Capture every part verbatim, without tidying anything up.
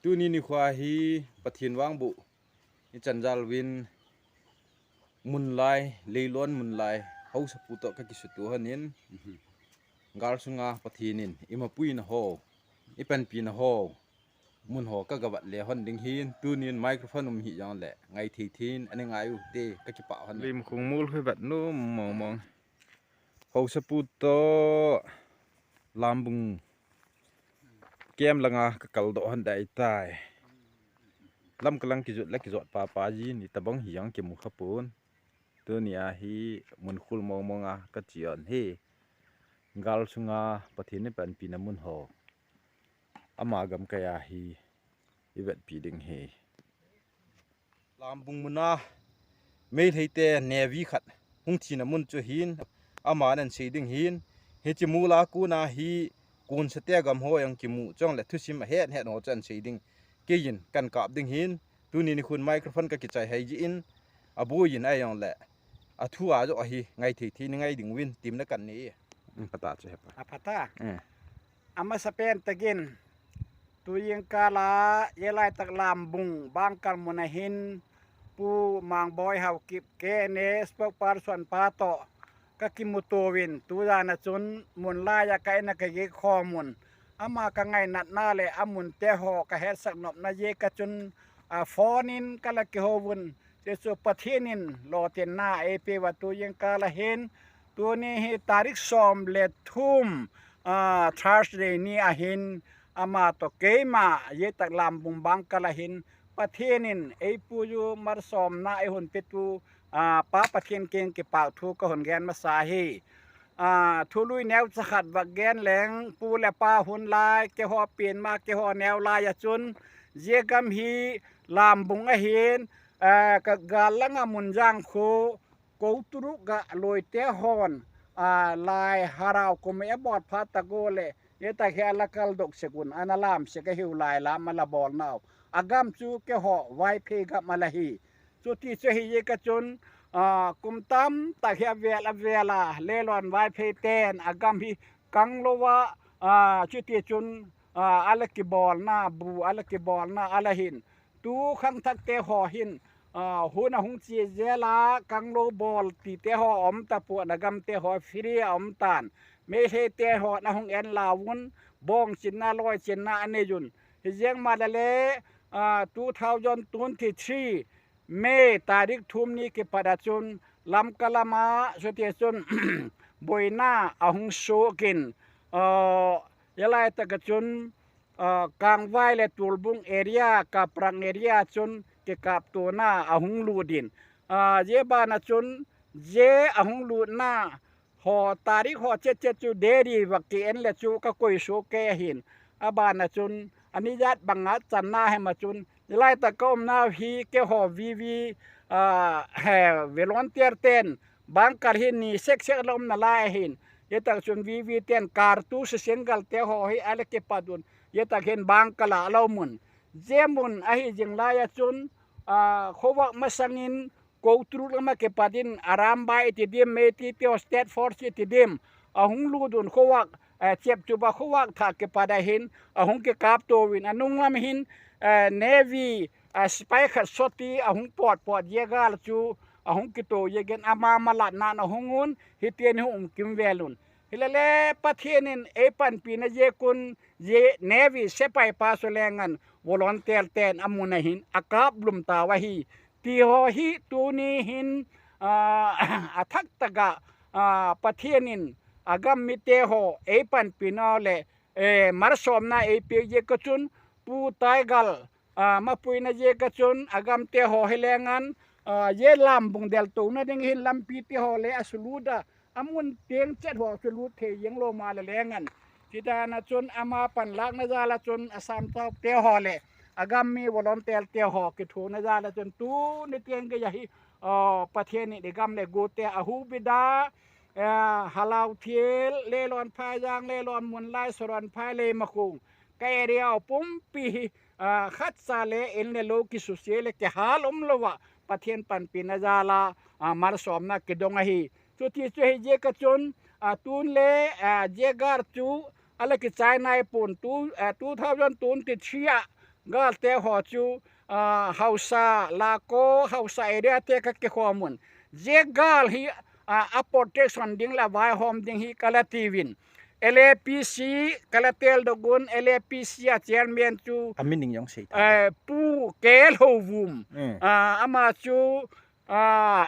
Tuni nikho hi Pathen vangboh ichan jal uvin, munlai, leilon munlai, haosapu toh kakisutup hon in, gal sunga Pathen in imapuina ho, ipanpina ho, mun ho kagavet le hon ding hin, tunin microphone um hijongle ngaithei thei in ana ngai uvin te kakipah hon. Limkhung mol hi vet nom mong mong. Haosapu toh Lambung camp langa kakaldoh hon dai tai. Lamka lang kijot le kijot papa ji ni tabang hijong kimu khapon. Tunia hi mun khul mong monga kache hon hi. Gal sunga Pathen in panpina mun ho, ama gamkai a hi ivetpi ding hi. Lambung muna Meitei te Navy khat hung thina mun chu hin, aman asei ding hin, hiche mol a kona hi konsate gam ho jong kimu chule thusim ahet het ho chu asei ding. Keiin kahin kap ding hin, tuni nikhon microphone kakichai hai jeh in, aboi in ahijongle athu a joh ahi ngaithei thei in ngai ding uvin temna kanei e. Apha ta chu hepa. Apha ta. Eh. Amasapen takin, tu jingkah a, hilai tak Lambung Bangkal mun a hin, Pu Mangboi Haokip, K N A spokesperson pa toh kakimuto uvin, tujan a chun munlai a ka in a kageh khom un, ama kangainatna le amun te ho kahetsak nopna jeh a chun, a, phone in kala kihou un, Chuchu Pathen in lolhinna eipeh uva tu jingkah a hin, tuni hi tarik som le thum, ah, Thursday ni ahin, ama toh keima, hilai tak Lambung Bangkal a hin, Pathen in eipuiju malsomna eihon petu, ah, Pa Pathen keng kipah thu kahon gen masa hi. Ah, thului neocha khat va gen leng, pu le pa hun lai, keiho pen ma, keiho neo lai a chun, hilai gam hi Lambung ahin, ah, ka gal langa mun jang khu, Kou Turuk ga loi te hon, ah, lai harau kum e bol phat tah go le, hilai tak hi ala kal dok sek un, ana lam sek ahiu lai lam ala bol nau. Agam chu keiho Vaiphei gam ala hi. Chuti chu ahi jeh a chun, ah, kum tamtah hi avel avel a, leilon Vaiphei ten, agam hi kang louva, ah, chuti chun, ah, ala kibolna, bu ala kibolna, ala hin. Tu khangthak te ho hin, ah, hun ahung che jel a, kang lou bol ti te ho aum tapon, agam te ho free a aum tan. Meitei te hon ahung en lauvun, bong chinna, loi chinna anei un. Hijeng ma le le, ah, two thousand twenty-three, May tarik thum ni kipat a chun, Lamka lama, chuti chun, boina ahung soh in, ah, hilai tak a chun, ah, Kangvai le Tulbung area, Kaprang area chun kikaptona ahung lut in. Ah, hijeh ban a chun, hijeh ahung lutna ho, tarik ho chet chet chu Delhi va ki en le chu ka koi soh kei ahin. Aban a chun, ani jat banga channa hem a chun, hilai tak ka umnau hi keiho V V, ah, he, volunteer ten, Bangkal hi ni sek sek la umna lai ahin. Hilai tak chun V V ten, kartu si single te ho hi ala kipat un. Hilai tak hin Bangkal a ala um un. Hijeh mun ahi jing lai a chun, ah, khovah masang in, Kou Turuk lama kipat in Arambai iti dim, Meitei te ho State Force iti dim, ahung lut un khovah, eh, Chepchuba khovah thah kipat a hin, ahung kikapto uvin, anung lam hin, eh, Navy, eh, spy khat sot in ahung pot pot jeh a chu, ahung kito jeh in ama malatna in ahung un, hiti hin hung um kimvel un. Hilele Pathen in eipanpina jeh a chun, hijeh Navy sepai pa chu lengan volunteer ten amun a hin akap lum tau ahi. Ti ho hi tuni hin, ah, athah tah a, ah, Pathen in agam mite ho eipanpina le, eh, malsomna eipeh jeh a chun, Pu Taigal, ah, mapuina jeh a chun, agam te ho hi lengan, ah, hijeh Lambung deltouna ding hin lampi te ho le asulut a, amun teng chet ho chu lut thei jeng lou ma le lengan. Chuti dan a chun ama panlakna jal a chun Assam Talk te ho le agam mi volunteer te ho kithuna jal a chun tuni teng gei a hi, ah, Pathen in igam le go te ahuhbit a, eh, Halauthil, Leilon Phaijang, Leilon Munlai, Soronphai, Leimakhong, ka area u pumpi hi, ah, khatcha le in le lou kisuse le kihal umlou a, Pathen panpina jal a, ah, malsomna kidong ahi. Chuti chu ahi jeh a chun, ah, tun le, ah, hijeh a chu, ala kichai nai pon tu, ah, two thousand twenty-three a, galte ho chu, ah, Haosa, Lako, Haosa area te ka kikhom un. Zia gal hi, ah, a protection ding le vaihom ding hi ka la tiuvin. L A P C ka la tel dok un, L A P C a chairman chu, A min ning jong sei ta. eh, Pu Kelhouvum. Mm. Ah, ama chu, ah,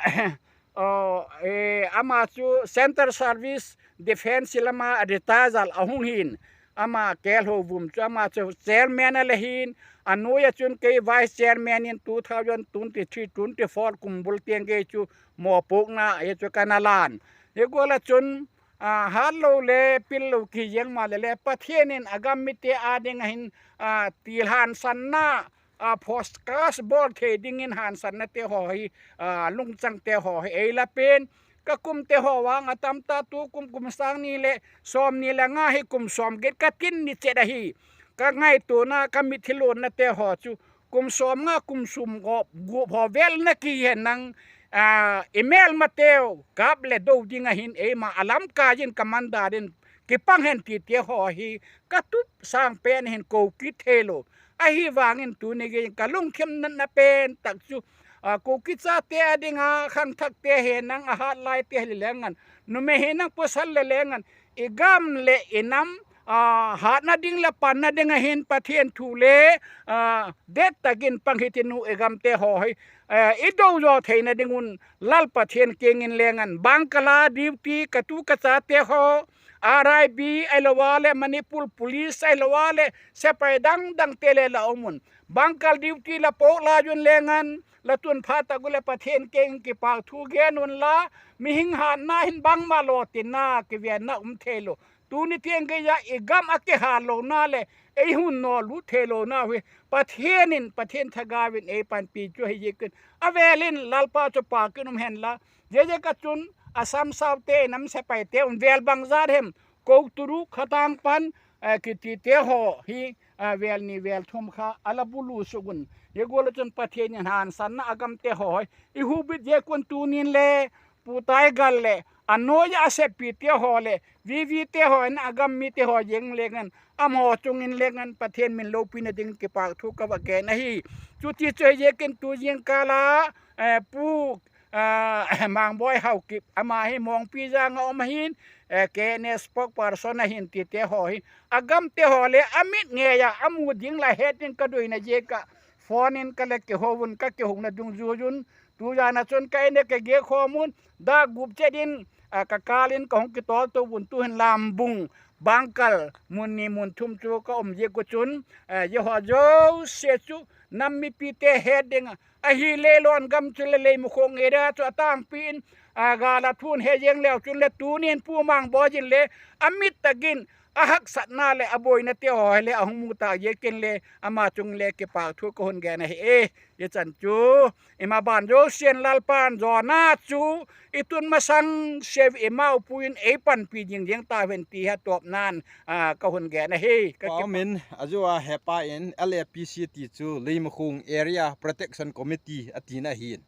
oh, eh, ama chu Central Service Defence lama retire jal a hung hin. Ama Kelhouvum chu ama chu chairman a le hin. A noi a chun kei vice chairman in two thousand twenty-three twenty-four kum bul tiang kei chu mopukna hi chu ka na lan. Hi gual a chun, ah, hat lo le pil lo ki jeng ma le le Pathian in a gam mite a ding a hin, ah, til hansanna, ah, podcast bol thei ding in hansanna te ho hi, ah, lungchang te ho hi ei la pen. Ka kum te ho vang a tam ta, tu kum kum sang ni le som ni le nga hi kum som get ka tin ni chet a hi. Ka ngaitona ka mithi lonna te ho chu kum som nga kum som gup ho vel na ki hen nang, ah, email ma teu kap le do ding a hin eima a lamkai in ka man da din kipang hen ti te ho hi ka tup sang pen hin ko kit thei lo. Ahivangin tuni gei ka lungthim na, na pen tak chu, ah, Kuki chate a dinga khangthak te he nang a hat lai te hi le ngan, numei he nang pasal le le ngan, i gam le i nam, ah, hatna ding le panna ding a hin Pathian thu le, ah, det takin pang hi ti nu i gam te ho hi, eh, i do jo theina ding un Lal Pathian kiang in le ngan, bang kala duty ka tu ka chate ho, R I B, ahilou a le Manipur Police, ahilou a le sepai dang dang te le la um un. Bang kal duty la pok la jun le ngan, la tun pha tak u le Pathian kiang kipak thu gen un la, mihing hatna hin bangma lo tina kiven na um thei lo. Tuni tiang kei a i gam a kihat lona le, ei hun no lut thei lona hi. Pathian in, Pathian thagau in ei panpi chu hi jikin. A vel in Lalpa chu pa kin um hen la. Zia zia ka chun, Assam sau te, nam sepai te, um vel bang zat hem, ko turu khatang pan, eh, kiti te ho hi, eh, vel ni vel thum kha, a la bulu sugun. Ye gol chun Pathian in hansanna a gam te ho hi. I hu bit ye kun tunin le, Pu Taigal le, a noi a sepi te ho le, V V te ho in a gam mi te ho jeng le ngan, am ho chung in le ngan, Pathian min lopina ding kipak thu ka va gen ahi. Chuti chu ye kin tu jing kala, eh, Pu ah, Mangboi Haokip, ama hi Mongpi jang a um ahin, eh, K N A spokesperson ahin ti te ho hi. A gam te ho le, a mit ngei a, a mu ding la het ding ka duina jeh a, phone in ka le kihou un, ka kihou na dungjuiyun, tu jan a chun ka in a ka ge khom un, da gup che din, ah, ka kal in ka hung kitol to un tu hin Lambung, Bangkal, mun ni mun thum chu ka um jeh u chun, eh, ye ho jouse chu, nam mipi te het ding a, Ahi le lon gam chu le Leimakhong area chu a tangpi in, a, gal a thun he jeng leu chun le tunin Pu Mangboi in le a mit takin a haksatna le a boina te ho le a hung mu ta ye kin le ama chung le kipak thu ka hun gen ahi e. Ye chan chu ima ban jo sian Lalpan jona chu i tun masang se i maupu in ei panpi jing jeng ta ven ti ha top nan, a, ka hun gen ahi. Ka Pa kipak. Min a jo a hepa in L A P C ti chu Leimakhong Area Protection Committee a tina hin.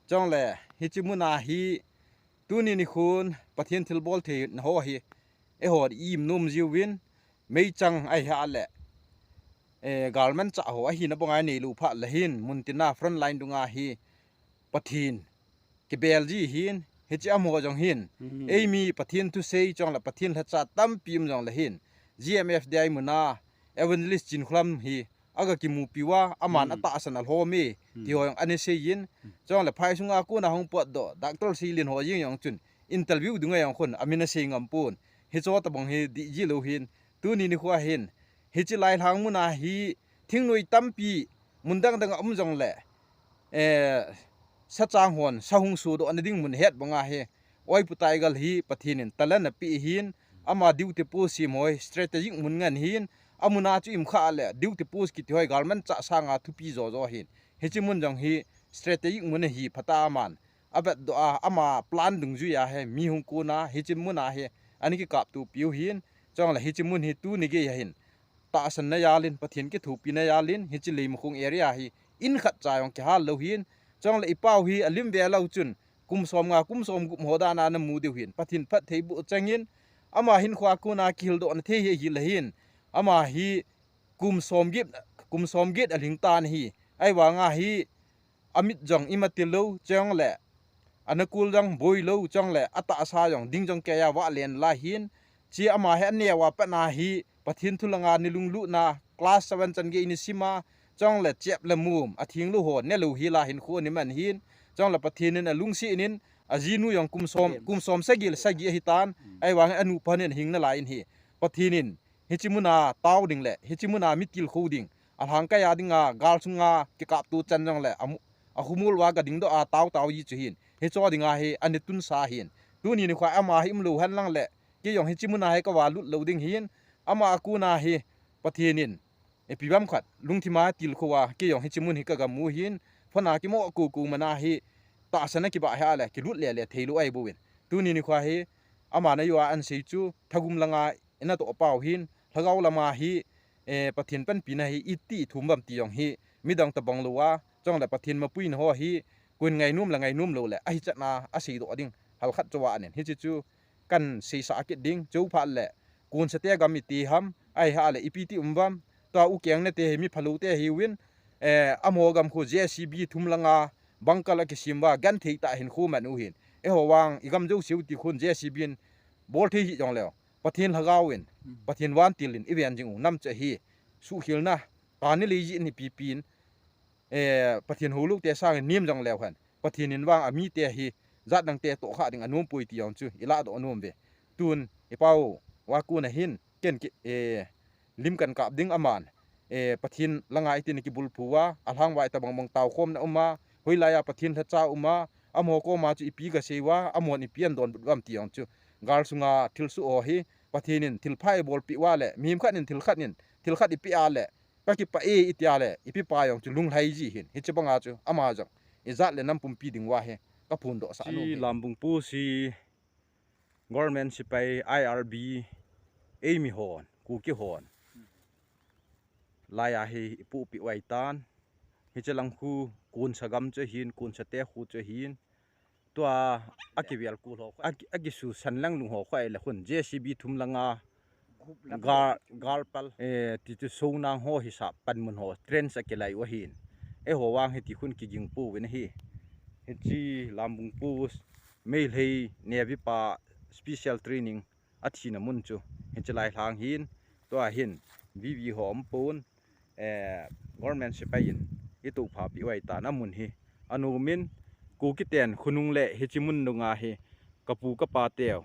Chong le, hichi muna hi tuni nikhun Pathian thilbol thei na ho hi, e ho i im num jiu vin, meichang ai ha le, eh, galman cha ho ahi na bang ai nei lu pha le hin, mun tina front line dunga hi Pathian kibel ji hin, hichi a mo jong hin. Mhm. Ei mi Pathian thu sei chong le Pathian lhacha tampi um jong le hin. G M F D I muna Evangelist Chinkholam hi aga kimupi uva, aman Hmm. atahsan a lhom e, Hmm. ti ho jong ana sei in. Hmm. Chong le phai sunga kuna hung pot do, Doctor Seilin ho jing jong chun, interview dunga jong khun, amin a sei ngam pon. Hicho tabang hi di ji lo hin, tuni nikho hin. Hichi lai lhang muna hi, thingnoi tampi, mun dang dang a um jong le, eh, sa chang hon, sa hung su do na ding mun het banga hi. Oi Pu Taigal hi, Pathian in talent a pi hin, ama duty post sim hoi, strategic mun ngan hin, amuna chu im kha le, duty post kiti hoi, galman cha sanga thupi jo jo hin. Hichi mun jong hi, strategic mun hi phata aman. A vet do a, ama plan dungjui a he, mi hung kuna, hichi muna he, ani ki kap tu piu hin, chong le hichi mun hi tuni gei hin. Tahsan na jal in, Pathian kithopi na jal in, hichi Leimakhong area hi, in khat cha jong kihal lo hin, chong le i pau hi, a lim ve lo chun, kum som nga, kum som gup ho dan a na mu diu hin, Pathian phattheiboh chang in, ama hin khua kuna kihil do na thei hi hi le hin, ama hi kum som gip, kum som get alhing tan ahi. Ahivanga hi amit jong ima til lou, chule ana kul jong boi lou, chule atahsa jong ding jong keiya vah len lai hin. Chi ama hi aneo a pat na hi Pathen thu langa ni lunglutna class seven chan gei ni sima, chule chep le mum, atheng lou ho ne lou hi la hin khu ni man hin. Chule Pathen in alungset in ajinu jong kum som, kum som sagi le sagi ahi tan. Ahivang anu panin hing na lai in hi. Pathen in hichi muna tao ding le hichi muna mi tilkhou ding, alhangkai a dinga gal sunga kikaptu chan jong le amu, ahumul uva ga dingdoh a tao tao ji chu hin. Hicho dinga hi ani tunsa hin. Tuni nikho ama hi umlou hen lang le, kei jong hichi muna hi ka va lut lou ding hin. Ama a kona hi Pathen in ipi bang khat lungthima tilkhou a, kei jong hichi mun hi ka ga mu hin. Phone a kimo a kuku mana hi tahsan a kibah hi a le kilut le le thei lou ahi bou in. Tuni nikho hi ama na yo a an sei chu thagum langa ina toh pau hin, lhagao lama hi, eh, Pathen panpina hi iti thum bam ti jong hi midang tabang lou a, chule Pathen mapuina ho hi kun ngainom le ngainom lou le ahi chatna asei doh ding halkhat cho a anen. Hichi chu kan seisa kit ding, chuphat le kunsate gam iti ham, ahi ha le ipi ti um vam, tua u keng nate hi mi phalou te hi uvin, eh, amaho gam khu J C B thum langa bunker a kisim uva gan thei tah hin khu man u hin. Eiho vang i gam jouse u ti khun J C B in bol thei hi jong leu, Pathen lhagao in, Pathen vantil in i ven jing u nam che hi, suhkhel na, ka ni lei ji in hi pi pi in, eh, Pathen houlou te sang in nim jong leu hen. Pathen in vang ami te hi jat dang te toh kha ding anom poi ti jong chu i lah doh anom ve. Tun i pau va kona hin ken ki, eh, lim kan kap ding aman, eh, Pathen langa itin kibulphu uva, alhang vai tabang bang tao khom na um a, hoilai a Pathen lhacha um a, amaho koma chu ipi ga sei uva, amahon ipi an donbut uvam ti jong chu. Gal sunga thilsoh ho hi Pathen in thilpha eibolpeh uva le, mihem khat in thil khat in, thil khat ipeh a le, ka kipah e iti a le, ipi pa jong chu lunglhai ji hin. Hichi banga chu ama jong ijat le nam pumpi ding uva hi ka phondoh sah nom hi. Lambung post hi government sepai, I R B, eimi hon, Kuki hon, lai a hi i puhpeh uva i tan. Hichi lang khu kunsa gam chu hin, kunsate khu chu hin. Tua a kivel kul ho khu, a ki, a kisusan lang lung ho khu ahile khun J C B thum langa gal, gal pal, eh, ti chu sonang ho hisap panmun ho trench a kilai u ahin. Eiho vang hiti khun kiging pouvin ahi. Hichi Lambung post Meitei Navy pa special training athina mun chu hichi lai lhang hin, tua hin V V ho um pon, eh, government sepai in i tohpha peh uva i tan amun hi. Anom in Kuki ten khonung le hichi mun dunga hi ka pu ka pa teu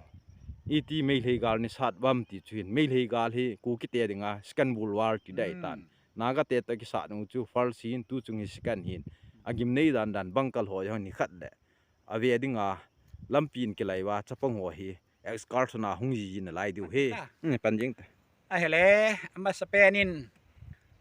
iti Meitei gal ni sat uvam ti chu hin, Meitei gal hi Kuki te dinga second world war ti dai tan. Naga te toh kisat nu chu first hin, tu chung hi second hin. Agim nei dan dan bunker ho jong ni khat le ave dinga lampi in kilai uva chapang ho hi excursion a hung jiji na lai diu hi. Hmm, pan jing ta. Ahile, amasapen in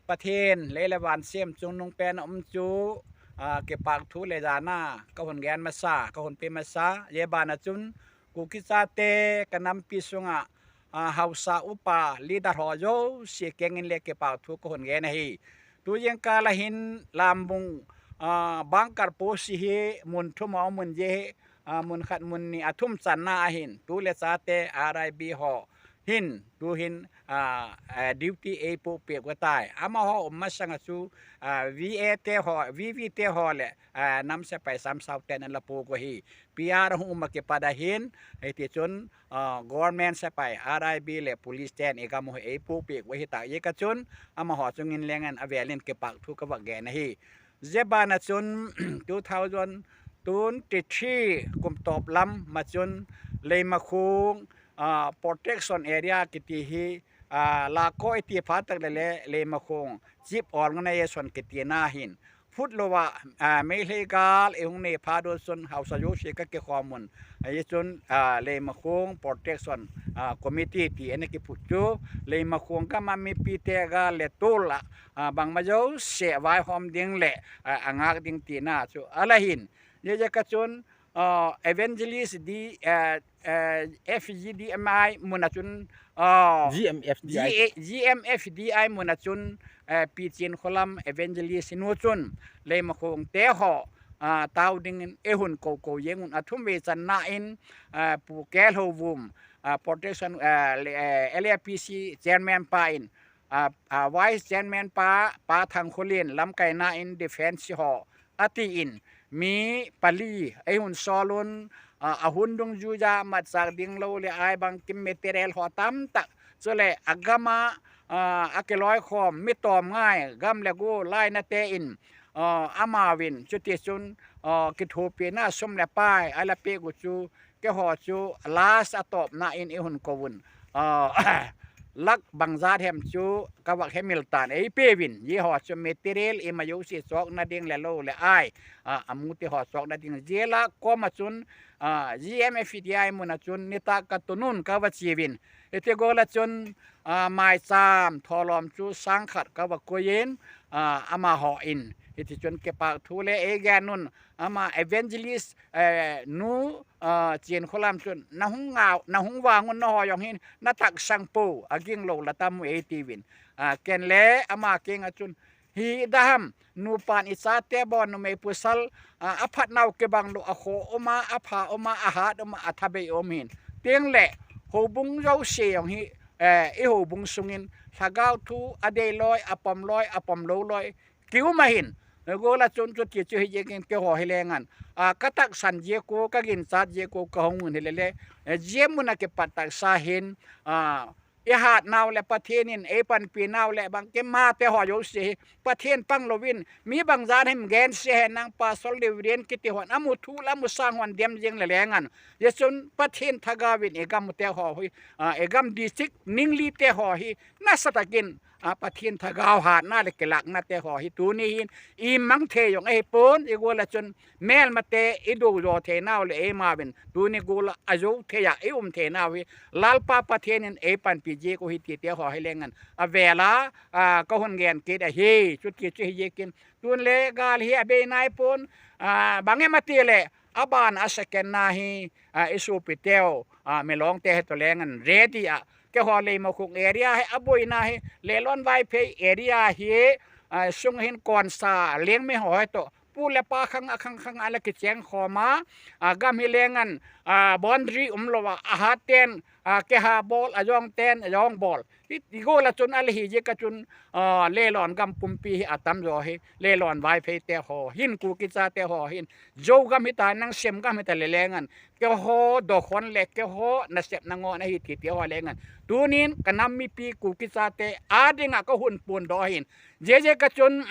Pathen, lei le van semchungnung pen a um chu, a, kipahthu le jana ka hung gen masa, ka hung pe masa, hijeh bana chun Kuki chate ka nampi sunga, a, haosa upa leader ho jouse kengin le kipahthu ka hung gen ahi. Tujing kal a hin Lambung, a, bunker post hi mun thum a um un, hijeh hi, a, mun khat mun ni a thum channa ahin, tu le chate R I B ho hin, tu hin, a, a, duty eipoh peh u ahitai. Amaho um masanga chu, a, V A te ho, V V te ho le, a, nam sepai samsao ten ala poh u ahi. P R hung um a kipat a hin, hiti chun, a, government sepai, R I B le police ten i gam u hi eipoh peh u ahitai. Hijeh a chun, amaho chungin leng in avel in kipahthu ka va gen ahi. Hijeh bana chun two thousand twenty-three kum top lam ma chun Leimakhong, a, protection area kiti hi, a, Lako iti phat tah le le Leimakhong Chief Organization kiti na hin phut lou a, a, Meitei gal i hung nei phat u chun haosa jouse ka kikhom un. Hijeh chun, a, Leimakhong Protection, a, Committee ti ana kiphut chu, Leimakhong gam a mipi te gal le tol a, a, bangma jouse vaihom ding le, a, angak ding tina chu ala hin. Hijeh a chun, a, Evangelist D, a, a, F G D M I mun a chun, a, G M F D I. G A, G M F D I mun a chun, a, Pichinkholam Evangelist nu chun, Leimakhong te ho, a, tao dingin eihung kou kou jeng un, athum vei channa in, a, Pu Kelhouvum, a, protection, a, le, a, L A P C chairman pa in, a, a, Vice Chairman pa, Pa Thangkholin lamkaina in defense ho atin, mi pali eihun solun, a, ahun dungjuija matchak ding lou le ai bangkim material ho tamtah, chule agama, a, akiloikhom mi tomngai gam le go lainate in, a, amauvin, chutichun, a, kithopina sum le pai ala peh u chu, keiho chu last atopna in eihun kouvun, a, lakh bangjat hem chu kavah hemil tan eipeuvin, hiho chu material ima jouse chohna ding le lou le ai, a, amu teho chohna ding, jela koma chun, a, G M F D I muna chun nitah katunun kavacheuvin, hiti gola chun, a, maicham tholom chu sangkhat kavakoiyin, a, amahon hitichun kipathu le eigennun, ama evangelist, eh, nu, a, Chinkholam chun nahung ngau, nahung vangun, naho jong hin natahsang pou, aging lou latam u eitiuvin, a, ken le ama kinga chun, hidaham, nupan ichate bon numei pasal, a, aphatnau kibang lou, akho uma, apha uma, ahat uma, athabei um hin, tengle houbung jouse jong hi, eh, ihoubung sungin lhagao thu adeiloi, apomloi, apomlou loi kium ahin, gola chun chuti chu hijeh in keiho hi lengan, a, katahsan jeh u, kaginchat jeh u kahung un hilele, eh, G M muna kipat tahsa hin, a, ihatnau le Pathen in eipanpinau le bangkima teho jouse hi Pathen panglouvin mi bangjat him gense henlang, Pastor Reverend kiti hon amu thu le amu sang hon dem jeng le lengan, hijeh chun Pathen lhagaovin igam teho hi, a, igam district ningli teho hi nasatakin, a, Pathen lhagao hatna le kilakna teho hi tuni hin imang thei jong ahipon, igola chun melmate idoujo theinau le eimauvin tuni gola ajou theiya ium theinau hi Lalpa Pathen in eipanpi jeh u hi ti teho hi lengan avela, a, kahung gen kit ahi, chuti chu hijeh in tun le gal hi abei naipon, a, bang em atile, abana second na hi, a, isopi teu, a, Milong te hitoh lengan ready a, keiho Leimakhong area hi aboina hi, Leilon Vaiphei area hi, a, sung hin konsa Lengmei ho hitoh, pu le pa khang a khang khang ala kicheng khoma, a, gam hi lengan, a, boundary umlouva, ahat ten, a, kiha bol, ajong ten, ajong bol. Hi, higola chun ala hijeh a chun, a, Leilon gam pumpi hi atamjo hi, Leilon Vaiphei teho hin, Kuki chate ho hin, Zogam hita nang, Semgam hita le lengan, keiho dokhon le keiho nasepna ngona hi ti teho lengan, tunin kanam mipi Kuki chate adinga kahung phongdoh ahin, hijeh a chun,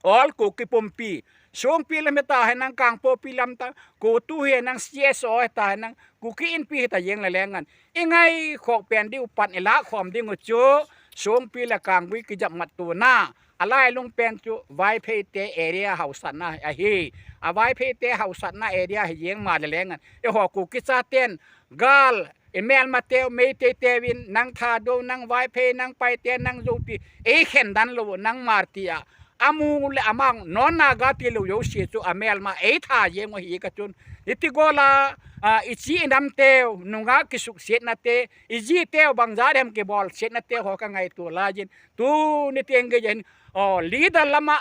All Kuki pumpi, Songpi lam hita henlang, Kangpokpi lam ta, CoTU henlang, C S O hita henlang, Kuki Inpi hita jeng le lengan, ingaikhok pen diu pan ilah khom diu chu, Songpi le Kanggui kijap mat tona alailung pen chu Vaiphei te area haosatna ahi. A Vaiphei te haosatna area hi jeng ma le lengan, eiho Kuki chaten gal, imelmateu, Meitei teuvin, nang Thadou, nang Vaiphei, nang Paite, nang Zo ti, eikhen dan lou, nang Hmar tia, amu le amang, non Naga tilou jouse chu amelma eitha jeng u ahi kachun. Hiti gola, a, ichi inam teu, nungah kisuksetna te, iji teu bangjat dem kibolsetna teho kangaito laijin. Tuni teng geiyin, o, leader lama,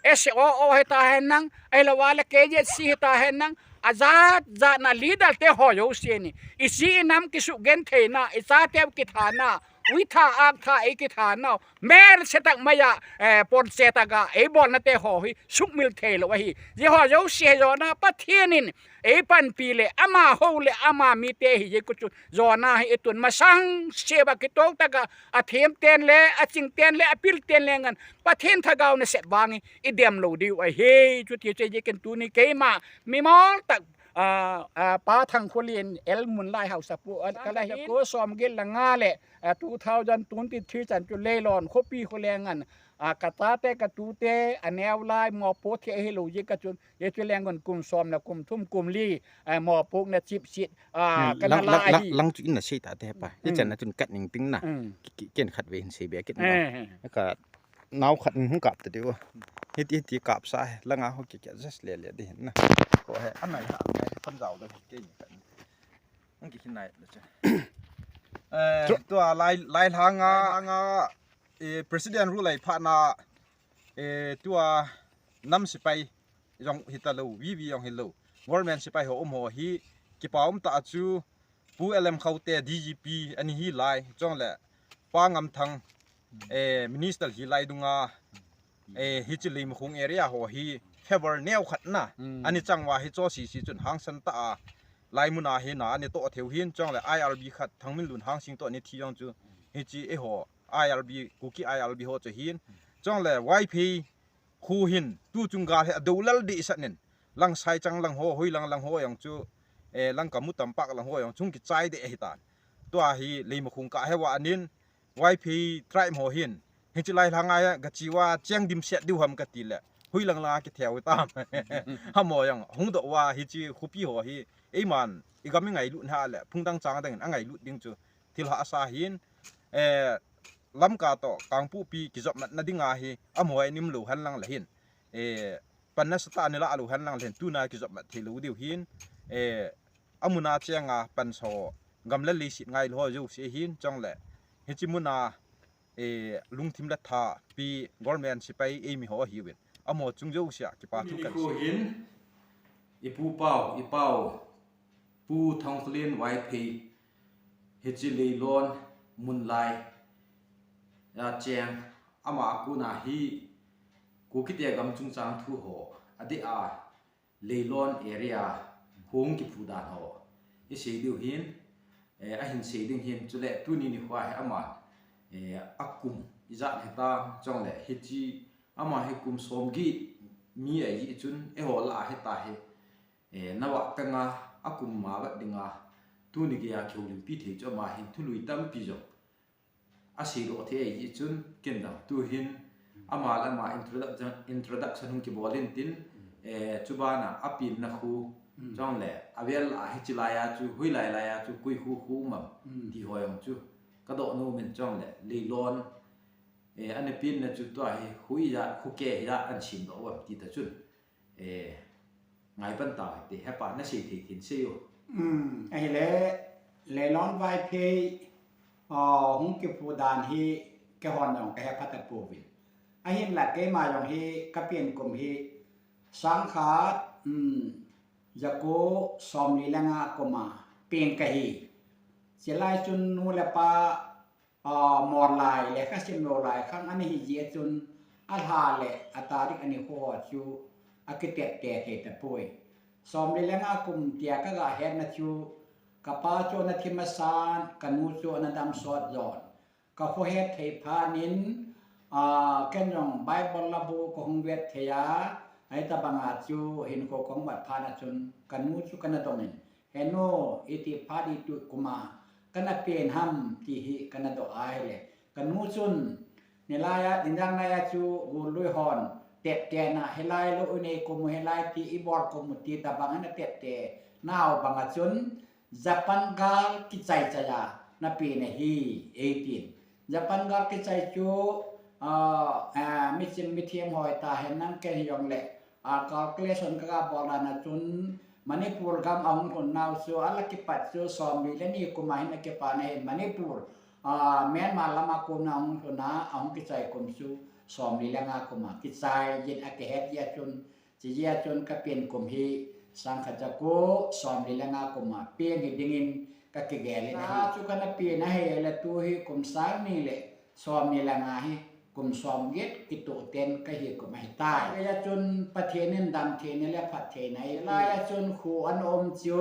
S O O hita henlang, ahilouva le K Z C hita henlang, ajat jatna leader teho jouse ni, ichi inam kisukgentheina, ichateu kithana, uitha aktha eikithana, melsetah maiya, eh, ponsetah ga eibolna teho hi sukmil theilou ahi. Hiho jouse jona Pathen in eipanpi le, amaho le, ama mite hi jeh kachun, jona hi itun masang seba kitoh tah a, athem ten le, aching ten le, apil ten lengan, Pathen lhagao nasep vangin idem lou diu ahi. Chuti chu hijeh in tuni keima mimol tah, a, a, Pa Thangkholin elmun lai haosapu, a, kala hi ko somget le nga le, a, two thousand twenty-three chan chu Leilon khopi kho lengan, a, kachate katute aneo lai mopo thei hilou jeh kachun, hichu lengun kum som le kum thum kum li, a, mopohna chipset, a, kana la ahi. Lang chu ina seita te pa. Hichan na chun kat ning ting na. Ki, ki, ken khatvei hin seibe kit na. Ka nao khat hung kap ta diu. Hiti, hiti kapsa he. Langa ho ki, ki adjust le le di hin na. Ko he, anai ha, anai, pan jao da, kei ni khat. Ang ki hinai le che. Eh, tua lai, lai langa, langa, eh, President ru lai pha na, eh, tua nam sipai jong hita lou, V V jong hilou. Government sipai ho um ho hi, kipa um ta chu, Pu L M Khaute D G P ani hi lai, chong le, Pa Ngamthang, eh, minister hi lai dunga, eh, hichi Leimakhong area ho hi favour neo khat na. Hmm. Ani chang uva hicho sisi chun hangsan ta a. Lai muna hi na ani to theu hin chong le I R B khat Thangminlun Hangsing to ani thi jong chu. Hichi eiho I R B, Kuki I R B ho chu hin. Chong le Vaiphei khu hin tu chung gal hi adolal di sat nin. Langsai chang lang ho, hoi lang lang ho jong chu, eh, Langkamu Tampak lang ho jong chung kichai di ahi tan. Tua hi Leimakhong ka he wa anin, Vaiphei tribe ho hin, hichi lai langa gachi uva cheng dimset diu ham kati le, hoi lang langa kitheu tam. Hamo jong hung do uva hichi khopi ho hi, eiman, igam ingailut ha le, phung dang chang dang in angailut ding chu, thil hahsa hin, eh, Lamka to Kangpokpi kijopmatna dinga hi, amaho a nim lou hen lang le hin, eh, panna sata ani la lou hen lang le hin, tuna kijopmat thei lou diu hin, eh, amuna chenga pansa ho, gam le leiset ngailou ho jouse hin, chong le, hichi muna, eh, lungthim le tha pi government sepai eimi ho ahiuvin, amaho chung jousea kipa thu kan sei. Hin, i pu pau, i pau, Pu Thangkholin Vaiphei, hichi Leilon mun lai a cheng, ama a kona hi Kukite gam chungchang thu ho, adeh a Leilon area hung kiphu dan ho i sei diu hin, eh, ahin sei ding hin, chule tuni nikho hi ama, eh, akum ijat hitam, chong le hichi ama hi kum som get mi ahi chun, eiho lah a hita hi, eh, nava tanga akum ma vat dinga, tuni geiya kihoulimpi thei chu ama hin thului tampi jong asei doh thei ahi chun, ken dang tu hin ama le ama introduction, introduction hung kibol in tin, eh, chubana apenna khu, chong le, avel a hichi laiya chu, hoi lai laiya chu, koi khu khu um am, ti ho jong chu kadoh nom in, chong le, Leilon, eh, ana penna chu tua hi, hoi ja, khu ke ja, ana sem doh u am ti ta chun. Eh, ngai pan tau hite, hepa nasei thei thei in sei o. Um, ahile, Leilon Vaiphei, uh, hung kiphu dan hi, keihon jong kahe pha tapouvin. Ahinla keima jong hi, kapen kum hi, sangkhat, um, jako somli le nga kum a pen kahi. Chulai chun nu le pa, ah, mol lai, lekha sim lou lai khang ana hi jeh chun, alha le atarik ani ho chu akitep te thei tapoi. Somli le nga kum tia kaga hetna chu, kapa chu ana thi masan, kanu chu ana dam sot jon. Kakhohet thei phat in, ah, ken jong Bible labu kahung vet thei a, ahitabanga chu hinkho kahung mat phat a chun, kanu chu kana dong in, He nu, iti phat iti kum a kana pen ham ti hi kana doh ahile, kanu chun, nilai a, nidang lai a chu, gul lui hon, tep te na, hilai lou inei kum u, hilai ti ibol kum u ti tabang ana tep te nau banga chun, Japan gal kichai chai a napen ahi, eitin. Japan gal kichai chu, ah, ah, michim mithem hoi ta hen nang ken hijongle, ah, calculation kaga bol dan a chun, Manipur gam ahung lhun nau chu, ala kipat chu, somli le ni kum a hin akipat na hin Manipur, ah, Myanmar lam a kona ahung lhun a, ahung kichai kum chu, somli le nga kum a kichai jin akihet jeh a chun, Chijeh a chun kapen kum hi sangkhat jako somli le nga kum a pen hi dingin kakigel in ahi. Chu kana pen ahile tu hi kum sang ni le somni le nga hi kum som get kitoh ten kahi kum ahitai. Hijeh a chun Pathen in damtheina le phattheina ahi. Lai a chun kho ana um chu,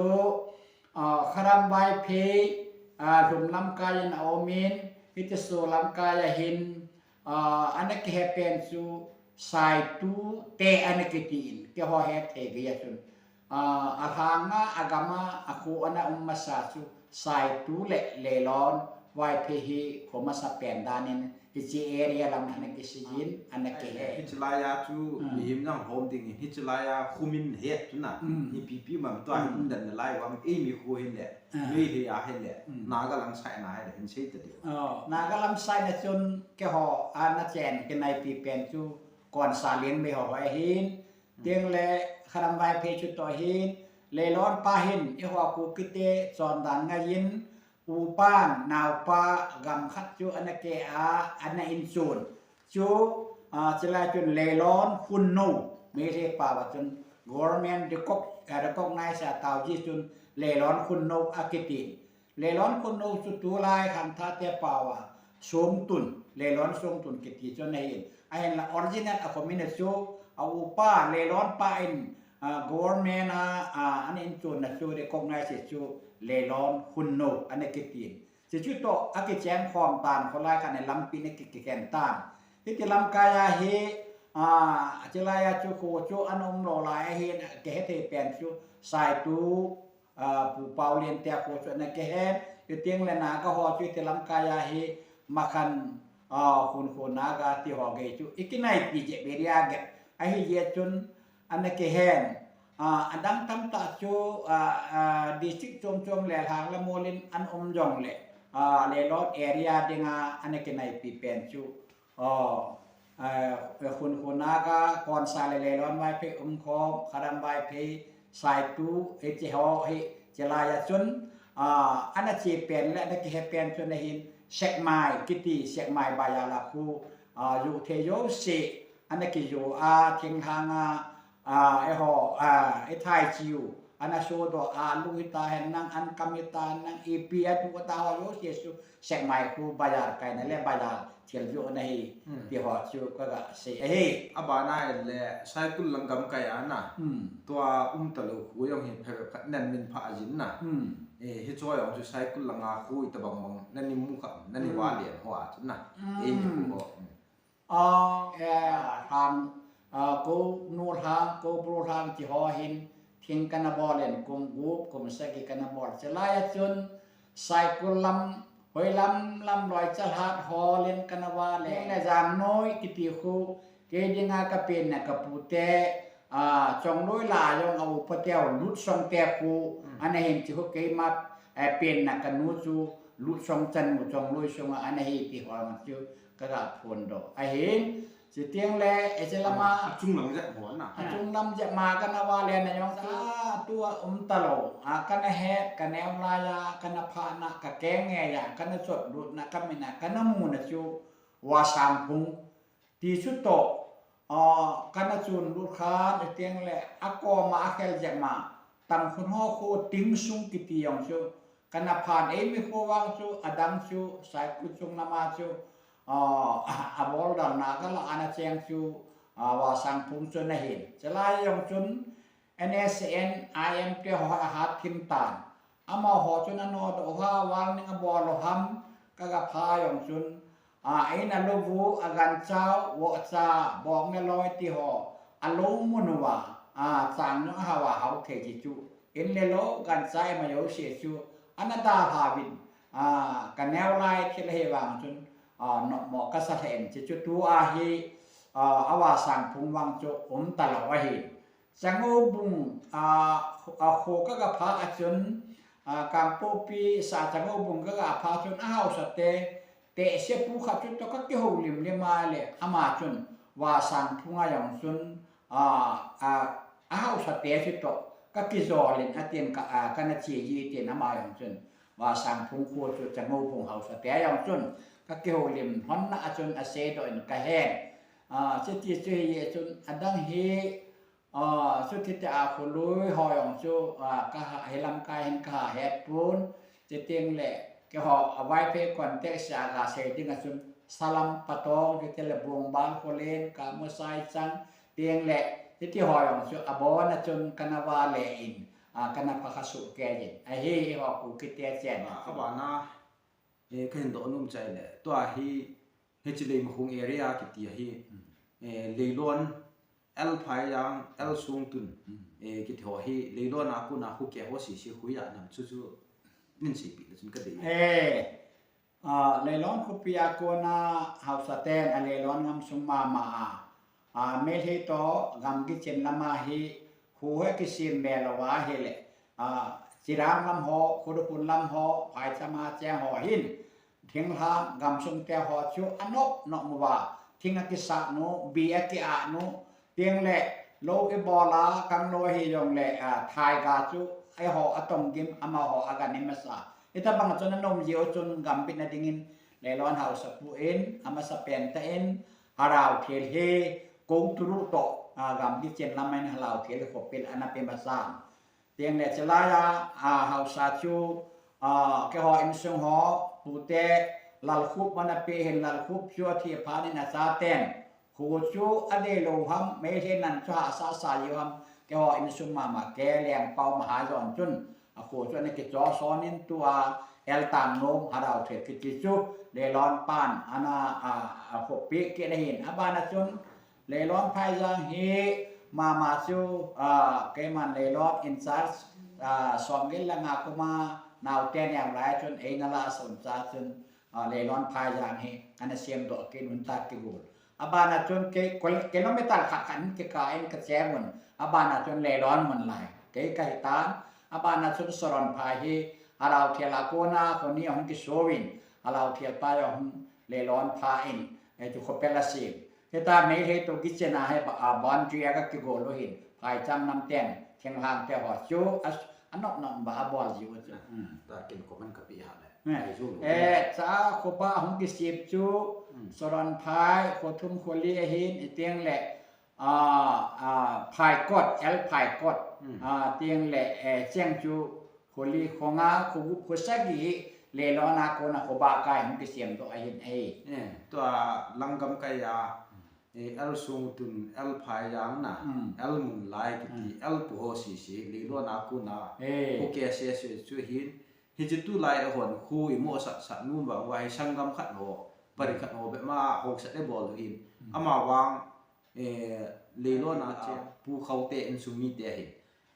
ah, Kharam Vaiphei, ah, lhum lamkai in aum in, hiti so lamkai a hin, ah, ana kihe pen chu, Saitu te ana kiti in, keiho het thei gei a chun. Ah, alhang a, agam a, akho ana um masa chu, Saitu le Leilon, Vaiphei hi kho masa pen dan in, hiche area lam ana kisei in, ana kihe. Hiche lai a chu, mihem jong hom ding in, hiche lai a kho min het chu na, ipi ipi um am tua hi umdan nalai uvam, eimi kho hin le, Meitei a hin le, Naga lam side na hin le, hin sei ta diu. Oh, Naga lam side na chun, keiho, ana chen, kinaipi pen chu, Kon Salen meiho ho ahin, Teng le Kharam Vaiphei chu toh hin, Leilon pa hin, eiho Kuki te chondan ngai in, upan, naopa, gam khat chu ana ke a, ana in chun. Chu, ah, chulai chun Leilon Khunnu, Meitei pao a chun, government recog-, ah, recognize a tao ji chun, Leilon Khunnu akitin. Leilon Khunnu chu tulai khangthah te pao a, songtun, Leilon Songtun kiti chu ana hin. Ahinla original a khomin a chu a upa Leilon pa in, ah, government a, ah, an in chun na chu recognize chu Leilon Hunno ana kitin. Chuchu toh a kicheng khom tan kholai khat in lampi ana ki, kikhen tan. Hiti lamkai a hi, ah, chilai a chu kho chu ana um lou lai a hin, kihe thei pen chu Saitu, ah, Pu Paolian te a kho chu ana kihen, chuteng le Naga ho chu hiti lamkai a hi Makhan, ah, Khun Khun Naga ti ho gei chu i kinaipi jep area gei. Ahi jeh chun ana kihen, ah, adang tamtah chu, ah, ah, district chom chom le lhang le mol in ana um jong le, ah, Leilon area dinga ana kinaipi pen chu. Oh, eh, Khun Khun Naga, Konsa le Leilon Vaiphei umkhom, Kharam Vaiphei, Saitu, hiche ho hi, chilai a chun, ah, ana che pen le ana kihe pen chu ana hin, Sekmai kiti, Sekmai Bazar a khu, ah, ju thei jouse, ana kiju a, thinglhang a, ah, eiho, ah, i thai chiu, ana sodoh a, lu hita hen lang, an kam hita hen lang, ipi a tu ta ho jouse chu, Sekmai khu bazar kaina le bazar thil joh ana hi, Hmm. ti ho chu ka ga sei ahi. Abana in le Saikul lang gamkai a na. Hmm. Tua um talou khu jong hi phe khat nan min pha ajin na. Hmm. Eh, hiche jong chu Saikul langa khu itobang bang nani mu kha, nani Hmm. va lian ho a chu na. Hmm. Eh, ni khu ho. Hmm. Ah, eh, hang, ah, ko nu hang, ko bru hang ti ho hin, thing kana bol in kum gup, kum sagi kana bol. Chilai a chun, Saikul lam, hoi lam, lam loi chalhat ho len kana va le. Le Jangnoi kiti khu, kei dinga ka penna ka pute, ah, Chongloi la jong a upa teu, Lutsong te khu, Hmm. ana hin chu keima, eh, penna ka nu chu, Lutsong chanu Chongloi sunga ana hi ti ho chu, ka ga phondoh ahin, chuteng le, hiche lama, Ah, achung lam jep ho na. Achung lam jep ma kana va le na jong chu, ah, tua um talou, ah, kana het, ka neo lai a, kana pha na, ka keng nge a, kana chot lut na, ka min a, kana mu na chu, Vasangphung. Ti chu toh, ah, kana chun lut khan, chuteng le, akoma akhel jep ma, Tangkhul ho khu Tingsung kiti jong chu, kana phan eimi khu vang chu, adang chu, Saikul chung lama chu, ah, abol dal na ka la ana cheng chu, ah, Vasangphung chu ana hin. Chilai jong chun, N S C N I M te ho ahat thim tan. Amaho chun anodoh uva, warning abol u ham, ka ga pha jong chun, a, eina lou u, agancha u, vohcha, bong le loi ti ho, alou mun uva, a, chang jong ahao a hao thei ji chu. In le lou, gancha ima jouse chu, ana dalha uvin, a, ka neo lai thil ahi vang chun, a, nopmo kasa lheh in, chuchu tua hi, a, a Vasangphung vang chu um talou ahi. Changoubung, a, a kho ka ga pha a chun, a, Kangpokpi sa Changoubung ka ga pha chun a haosa te, tehse pu khat chu toh ka kihoulim lim a le, ama chun Vasangphung a jong chun, a, a, a haosa te chu toh ka kijol in atin ka, a, kana che ji tin ama jong chun Vasangphung kho chu Changoubung haosa te a jong chun ka kihoulim hon na a chun aseidoh in ka hen. A, chuti chu hi a chun adang hi, a, chuti te a kholui ho jong chu, a, ka ha, hi lamkai hin ka ha het pon, chuteng le, keiho, a, Vaiphei context a ga sei ding a chun, Salam Patong, chuti le Bongbal Kholen, Kamusai Chang, teng le, chuti ho jong chu, abon a chun kana va le in, a, kana pha kha suh kei in. Ahi, eiho Kuki te chen. A, abana, eh, ka hin doh nom chai le. Tua hi, hiche Leimakhong area kiti ahi, eh, Leilon, L Phaijang, L Songtun, eh, kiti ho hi, Leilon a kona khu kei ho sese khu a nam chu chu nin seipeh le chun ka dei. Eh, a, Leilon khopi a kona haosa ten a Leilon gamsung mama a, a, Meitei toh gamgi chen lama hi khu he kisem be lou a hile, a, Chirang lam ho, Khurkhun lam ho, Phaicham a cheng ho hin, thinglhang gamsung te ho chu anop nop uva, thing akisat nu, bi akiat nu, teng le lou ibol a, kang lou hi jong le, a, thaiga chu, eiho atong gim, amaho aga ne masa. Hitabang chun anom jeh u chun gambitna dingin, Leilon haosa pu in, amasa pen tah in, Harao thil hi, Kouturuh toh, a, gamgi chen lam in Harao thil hi khopil ana pe masa. Teng le chilai a, a, haosa chu, a, keiho insung ho, pute, Lalkhup mana pe hin Lalkhup chu athi phat in achaten. Kho chu adei lou ham, Meitei nan chu hahsa sa jiu ham, keiho insung mama kei Lengpao Mahajon chun. Akho chu ana kichoh son in tua L Tangnom Hadaothial kiti chu Leilon pan ana a, a khopi kit ahin. Abana chun Leilon Phaijang hi mama chu, a, keiman Leilon in charge, a, Somgel le nga kuma naote neo lai chun eina la son cha chun, a, Leilon Phaijang hi kana semdoh kit un ta kigol. Abana chun kei kol-, kilometer khat khat kikah in kacheng un. Abana chun Leilon mun lai. Kei kahi tan. Abana chun Soron Phai hi Hadaothial a kona kho ni ahung kiso in. Hadaothial pa jong hung Leilon pha in. Eh, chu khopel asem. Hita Meitei to kichena hi ba, a, boundary a kakigol u hin. Phaicham nam ten, thinglhang te ho chu, a, anop nop ba abol jiu chu. Hmm. Ta kin comment kapi ha le. Eh, Ai, zu lu. Eh, cha khoba hung kisem chu, Hmm. Soron Phai, kho thum kho li ahin, itiang le, a, a, Phaikot, L Phaikot, Hmm. a, tiang le, eh, cheng chu, kho li, kho nga, kho gup, kho sagi hi, Leilon a kona khoba kai hung kisemdoh ahin ahi. Eh, tua Langgam kai a, eh, L Sungtun, L Phaijang na, Hmm. L Munlai kiti, Hmm. L Pu ho sisi, Leilon a kona, Eh. kho kei sese chu hin, hiche tulai a hon kho imo sat sat nom vang uva hi sanggam khat ho, pari khat ho be ma ho sat le bol u hin. Hmm. Ama vang, eh, Leilon a che, Pu Khaute insung mite hi.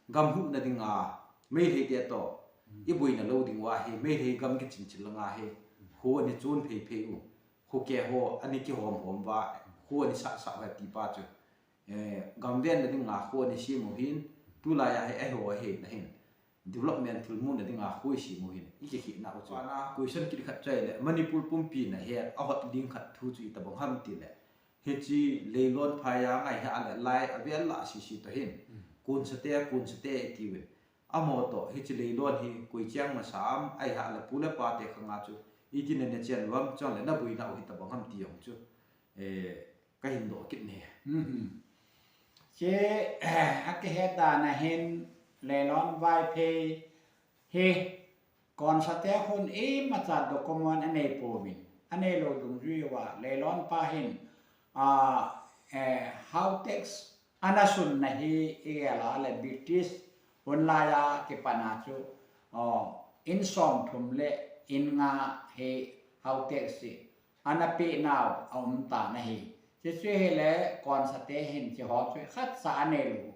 Gam huhna dinga, Meitei te to, Hmm. iboina lou ding uva hi, Meitei gam kichin chin langa hi, kho ani chon phei phei u, kho kei ho ani kihom hom uva, kho ani sah sah uva ti pa chu. Eh, gam venna dinga kho ani sem u hin, tulai a hi, ahi ho ahi na hin. Development thil muna dinga kho isem u hin, i kikhehna u chu. Ana question kit khat chu ahile, Manipur pumpi na hi, ahot ding khat thu chu itobang ham tile. Hiche Leilon Phaijang ahi a le lai avel lah sisi to hin. Hmm. Konsate, konsate itiuvin. Amaho to, hiche Leilon hi koi cheng masa am, ahi a le pu le pa te khanga chu. Iti nana chen uvam, chule naboina u hitobang ham ti jong chu. Eh, kahin doh kit ne. Mhm. Che, akihet dan a hin Leilon Vaiphei hi Konsate khun imacha document anei pouvin. Anei lou dungjui uva, Leilon pa hin, a, eh, Hautex ana sunna hi igel a le British hun lai a kipan a chu, o, in somthum le in nga hi Hautex hi ana peh nau aum tan ahi. Chuche chu hile Konsate hin hiche ho chu khatcha anei lou.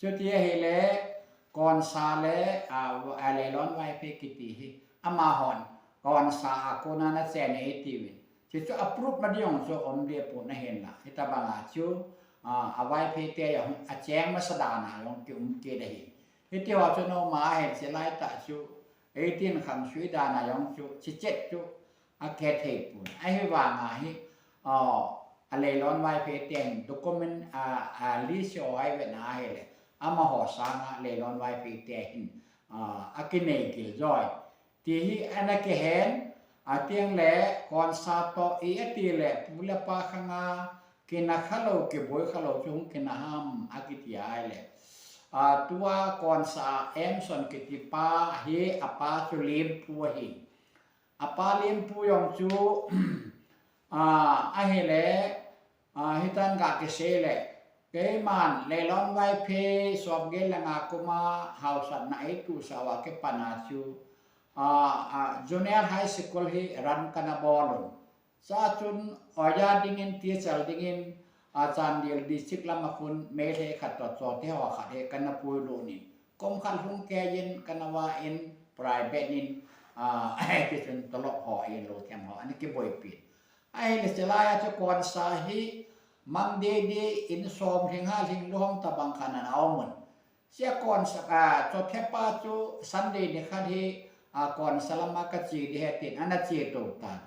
Chuti ahile Konsa le, a, a Leilon Vaiphei kiti hi amahon Konsa a kona ana chen e atiuvin. Chuche chu approve na ding jong chu aum deh pon ahinla. Hitobang a chu, a, a Vaiphei te jong acheng masa dan a jong kium kit ahi. Hiti ho chu noma ahin, chulai tah chu eighteen khang sui dan a jong chu, chichet chu akithei pon. Ahivang a hi, a, a Leilon Vaiphei te hin document, a, a, list ho ahi ve na ahile, amaho sanga Leilon Vaiphei te hin, a, akinei gil joi. Ti hi ana kihen, atiang le, Konsa to i ati le, pu le pa khanga, kina khalou, kiboi khalou chu hung kina ham, akiti ahile. A, tua Konsa Emson kiti pa hi, apa chu Limpu ahi. Apa Limpu jong chu, a, ahile, a, hitan ga kisei le, keiman Leilon Vaiphei, Somgel le nga kuma haosatna eituhsah uva kipan a chu, a, a, Junior High School hi run kana bol un. Chua chun oja dingin, teacher dingin, a, Chandel district lama khun Meitei khat toh Chote ho khat hi kana puilut in. Kum khat lhung keiyin kana va in private in, a, tichun tolop ho in lou them ho ana kiboipi. Ahile chulai a chu Konsa hi mang deh deh in som lhing ha lhing lou hung tobang khat ana um un. Chua Konsa, a, Chote pa chu Sunday ni khat hi, a, Konsa lama kache ding ahi tin ana che tou tan.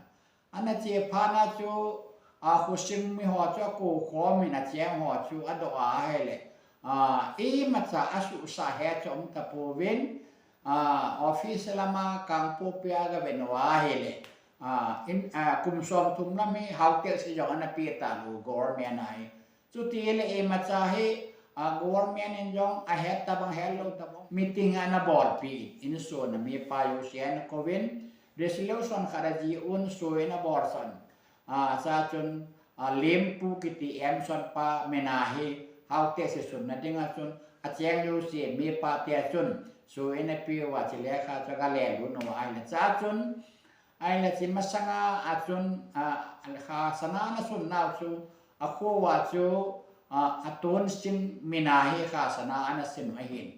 Ana che phat na chu, a, khosung mi ho chu akou khom in acheng ho chu adoh a ahile, a, imacha asuhsah he chu aum tapouvin, a, office lama Kangpokpi a gavet uva ahile, a, in, a, kum somthum lam hi Hautex jong ana peh talou government a hi. Chuti le imacha hi, a, government in jong ahet tobang het lou tobang meeting ana bolpi in, insung a mipa jouse ana kouvin, Resolution khat ajih un, sui in abol son. A, chachun, a, Lempu kiti Emson pa mina hi, Haote sesun na dinga chun, acheng jouse mipa te chun, sui in apiuva, chule kha chu aga lelun uva ahile. Chachun, ahile chi masanga achun, a, khasana ana sun nau chu, akhoa chu, a, Atonsing mina hi khasana ana sin u ahin.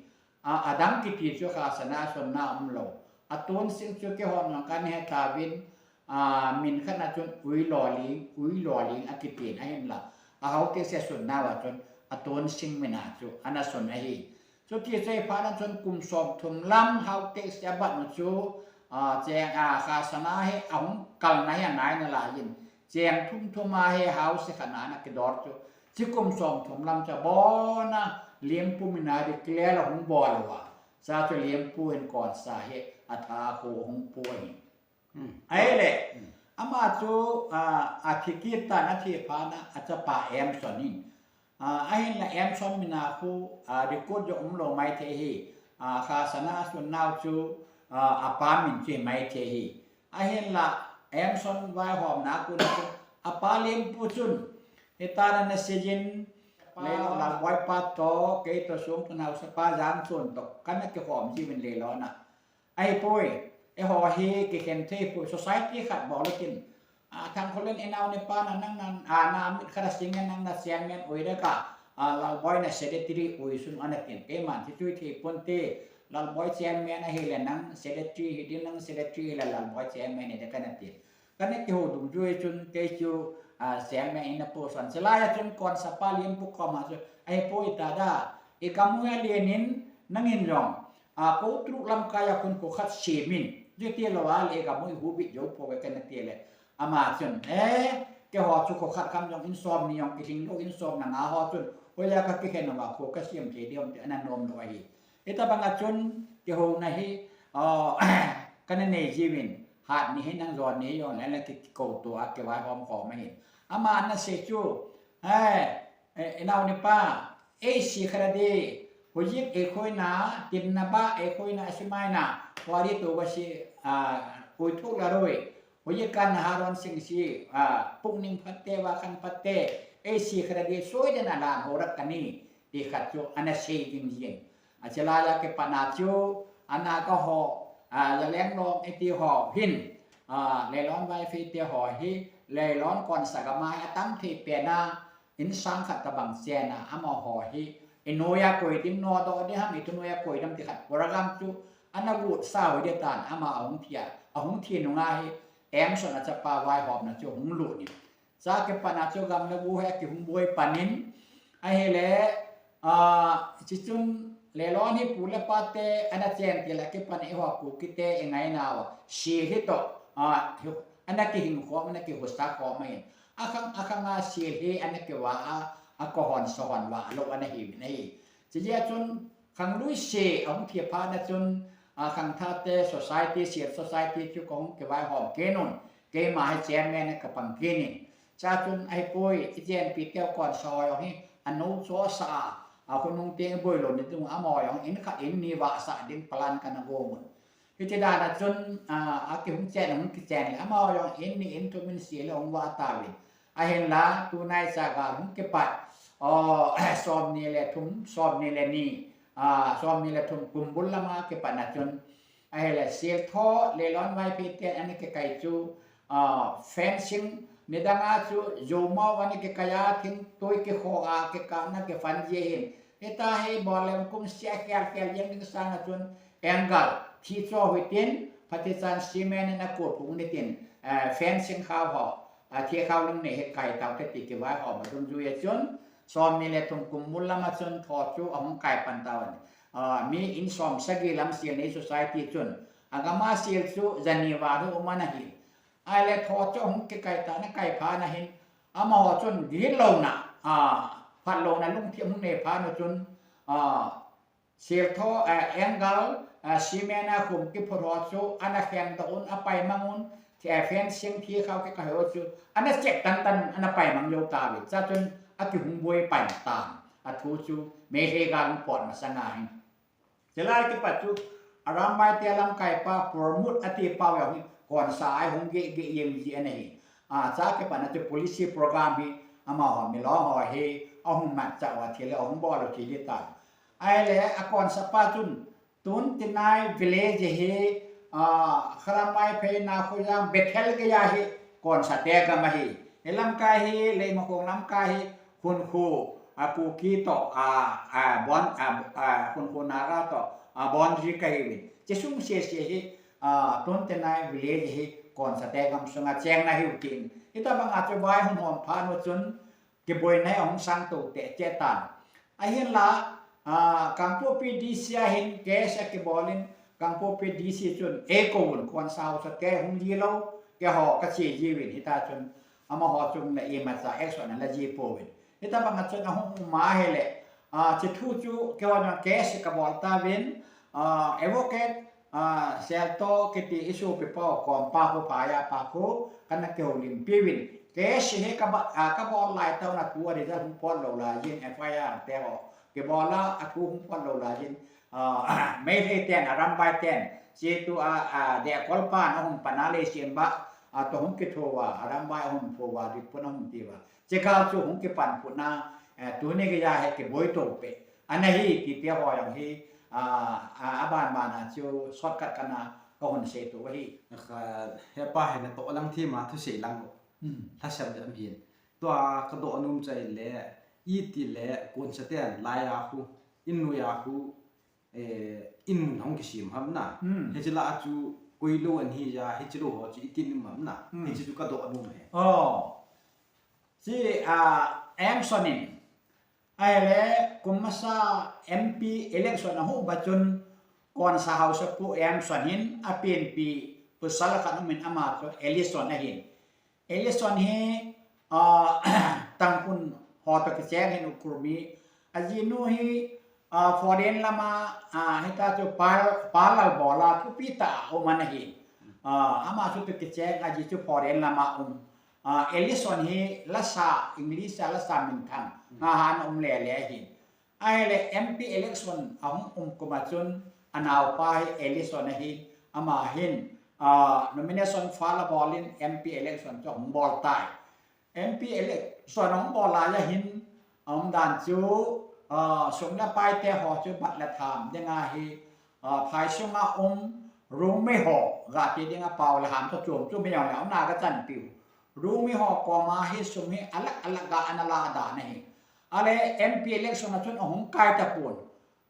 A, adang kiti chu khasana sunna umlou. Atonsing chu kihon nang kan he tavin, a, min khat na chun Uiloling, Uiloling akitin ahinla. A Haote sesun nauva chun Atonsing mina chu ana sun ahi. Chuti chu ahiphat na chun kum somthum lam Haote se abat nu chu, a, cheng, a, khasana hi ahung kalna hi anai nalai in. Cheng thum thum a hi Haote khat na ana kidor chu. Chi kum somthum lam chu abona Lempu mina declare ahung bol uva. Cha chu Lempu hin konsa hi atha khu ahung pu ahi. Hmm. Ahile, Hmm. ama chu, a, athi kit tan athi phat na achapa Emson in. A, ahinla Emson mina khu, a, record jong umlou maithei hi. A, khasana asun nau chu, a, apa min chu hi maithei hi. Ahinla Emson vaihomna khu na chu apa Lempu chun. Hita na na sijin, Pa Leilon Lalboi pa to, kei to sung kan haosa pa Jangchon to, kana kihom jiuvin Leilon a. Ahipoi, eiho hi kikhen thei poi, society khat bol u tin. A, Thangkholen inao nipa na nang na, a, na mit khat a sing nang na chairman ui deka, a, Lalboi na secretary ui sun ana tin. Keiman thi chui thei pon te, Lalboi chairman ahile nang secretary hi ding, nang secretary hile Lalboi chairman hi deka na tin. Kana kihou dungjui chun kei chu, a, chairman in na post an. Chulai a chun konsa pa Lempu koma chu, ahipoi tada, i gam u alen in nangin jong, a, ko Truk lamkai a khun kho khat sem in, chuti lou a le i gam u i hubit jou pouve kana ti le. Ama chun, eh, keiho chu kho khat kham jong in som ni jong kilhing lou in som na nga ho chun, hoiya kakikhen uva kho kasem thei diu ti ana nom lou ahi. Hitabang a chun kihouna hi, a, kana nei jiuvin, hat ni hi nang jon ni hi jong le la ki, kikouto a kivaihom khom ahin. Ama ana sei chu, eh, eh, inao nipa, ei si kha ra di, hujik ei khoina, tin na ba ei khoina, asi mai na, wari to ba si, a, ui thuk la roi, hujik kan na haron sing si, a, pung ning phat te, va kan phat te, ei si kha ra di, soi de na lan ho rak kani, ti khat chu ana sei ding jin. A chulai a kipat na chu, ana ka ho, a, Laleng Long iti ho hin, a, Leilon Vaiphei te ho hi, Leilon konsa gam a hi atam thei pen a, insang khat tabang chen a, amaho hi, i noiya koi ding, nodoh ding ham, i thu noiya koi ding ti khat, program chu, ana got sa hoi de tan, ama ahung thi a, ahung thi nunga hi, Emson achapa vaihomna chu hung lut in. Cha kipat na chu gam le go hi akihung boi pan in, ahile, a, chichun Leilon hi pu le pa te ana chen til a kipat na eiho Kuki te i ngaina uva, si hi to, a, hi, ana kihing khom, ana kihusa khom ahin. Akhang, akhang a si hi ana kiva a, akohon sohon va lou ana hiuvin ahi. Chijeh a chun, Khanglui se ahung thi phat na chun, a, khangthah te society, Sel society chu kahung kivaihom kit un, keima hi chairman a kapang kit in. Chachun ahipoi, i chenpi teu konsa ho jong hi, anou cho sa a, a khonung teng boi lou ni tung amaho jong in khat in ni vah sah ding plan kana gom un. Hiti dan a chun, a, akihung chen, hung kichen le, amaho jong in ni in thum in si le hung vah tauvin. Ahinla, tunai cha gal hung kipat, o, somni le thum, somni le ni, a, somni le thum kum bul lama kipat na chun, ahile, Sel tho, Leilon Vaiphei ten ana kikai chu, a, fencing, nidang a chu, Zomao ana kikai a, thingtui kikho a, kikapna kifan ji ahin. Hita hi, bol le kum sia khel khel jeng ding sang a chun, angle, thi cho hitin, Phatichan cement in akop phung nitin, eh, fencing khao ho, a, thi khao ling nei hi kai tau te ti kivaihom a dungjui a chun, somni le thum kum bul lama chun tho chu ahung kai pan tau ahi. A, mi in som sagi lam Sel nei society chun, agam a Sel chu jani val hi um ana hi. Ahile tho chu ahung kikai ta na kai phat na hin, amaho chun gitlouna, a, phatlouna lungthim hung nei phat na chun, a, Sel tho, eh, angle, eh, cement a khum kiphut ho chu, ana khen doh un, apaimang un, eh, fencing thi khao kikai ho chu, ana chep tan tan un, ana paimang jou tauve. Chachun, akihung boi pan tan. Athu chu, Meitei gal hung pot masang ahi. Chulai kipat chu, Arambai te lamkai pa, Pramod ati pa jong hi, konsa a hung geh geh jeng ji ana hi. A, cha kipat na chu policy program hi, amaho milong ho hi, ahung mat cha uva thil le ahung bol u thil hi ta. Ahile, akonsa pa chun, twenty-nine village hi, a, Kharamai, Pheina, Khojang, Bethel geiya hi, konsa te gam ahi. Hi lamkai hi, Leimakhong lamkai hi, Hunkhu, a, Kuki toh, a, a, Bon, a, a, Hunkhu Naga toh, a, boundary kahiuvin. Chi sung sese hi, a, twenty-nine village hi, konsa te gam sunga cheng na hiu tin. Hitabanga chu vaihom hom phat u chun, kiboina ahung sang to tete tan. Ahinla, a, Kangpokpi D C a hin case akibol in, Kangpokpi D C chun eikou un, konsa haosa te hung ji lou, keiho kache jiuvin, hita chun amaho chung le imacha action ala ji pouvin. Hitabanga chun ahung um ahile, a, chi thu chu keiho jong case kabol tauvin, a, advocate, a, Selto kiti i sopipa u kom pa khu, phai a pa khu, kana kihoulimpi uvin. Case hi kaba, a, kabol lai taona thu a result hung pot lou laiyin, F I R te ho kibol a, athu hung pot lou laiyin, a, Meitei ten, Arambai ten, chi tu a, a, Dekol pan ahung pan a leiset a, a, toh hung kitho uva, Arambai ahung pho uva, Dipun ahung ti uva. Chi kah chu hung kipan put na, eh, tuni geiya hi kiboi to peh ana hi, ti ti ho jong hi, a, a, aban ban a chu shortcut kana kahung sei to ahi. Kha, hepa hi natoh lang thim a thusei lang. Hmm. Lhasam jam hin. Tua kadoh nom chu ahile, itile, konsa ten, lai a khu, in noi a khu, eh, in mun hung kisem ham na. Hmm. Hiche lah a chu koi lou ana hi a, hiche lou ho chu itin um ham na. Hmm. Hiche chu kadoh nom e. Oh. Chi, a, Emson in. Ahile, kum masa M P election ahung uva chun, konsa haosapu Emson hin, apenpi pasal khat um in ama chu Ellison ahin. Ellison hi, a, Tangkhul ho toh kicheng hin Ukhrul mi. Ajinu hi, a, foreign lama, a, hita chu Pal, Pal Lalbola thupi tah a um ana hi. A, ama chu toh kicheng, aji chu foreign lama um. A, Ellison hi lasa, English a lasa minthang, nga han um le le ahi. Ahile M P election ahung um kum a chun anaopa hi Ellison ahi, ama hin, ah, nomination file abol in M P election chu ahung bol tai. M P election ahung bol lai a hin, aum dan chu, ah, sum le pai te ho chu bat le tham dinga hi, ah, phai sunga um, Rumi ho, ga ti dinga pau le ham chu chom chom jong le, um na ga chanpiu. Rumi ho koma hi sum hi alak alak ga ana la dan ahi. Ale M P election a chun ahung kai tapon.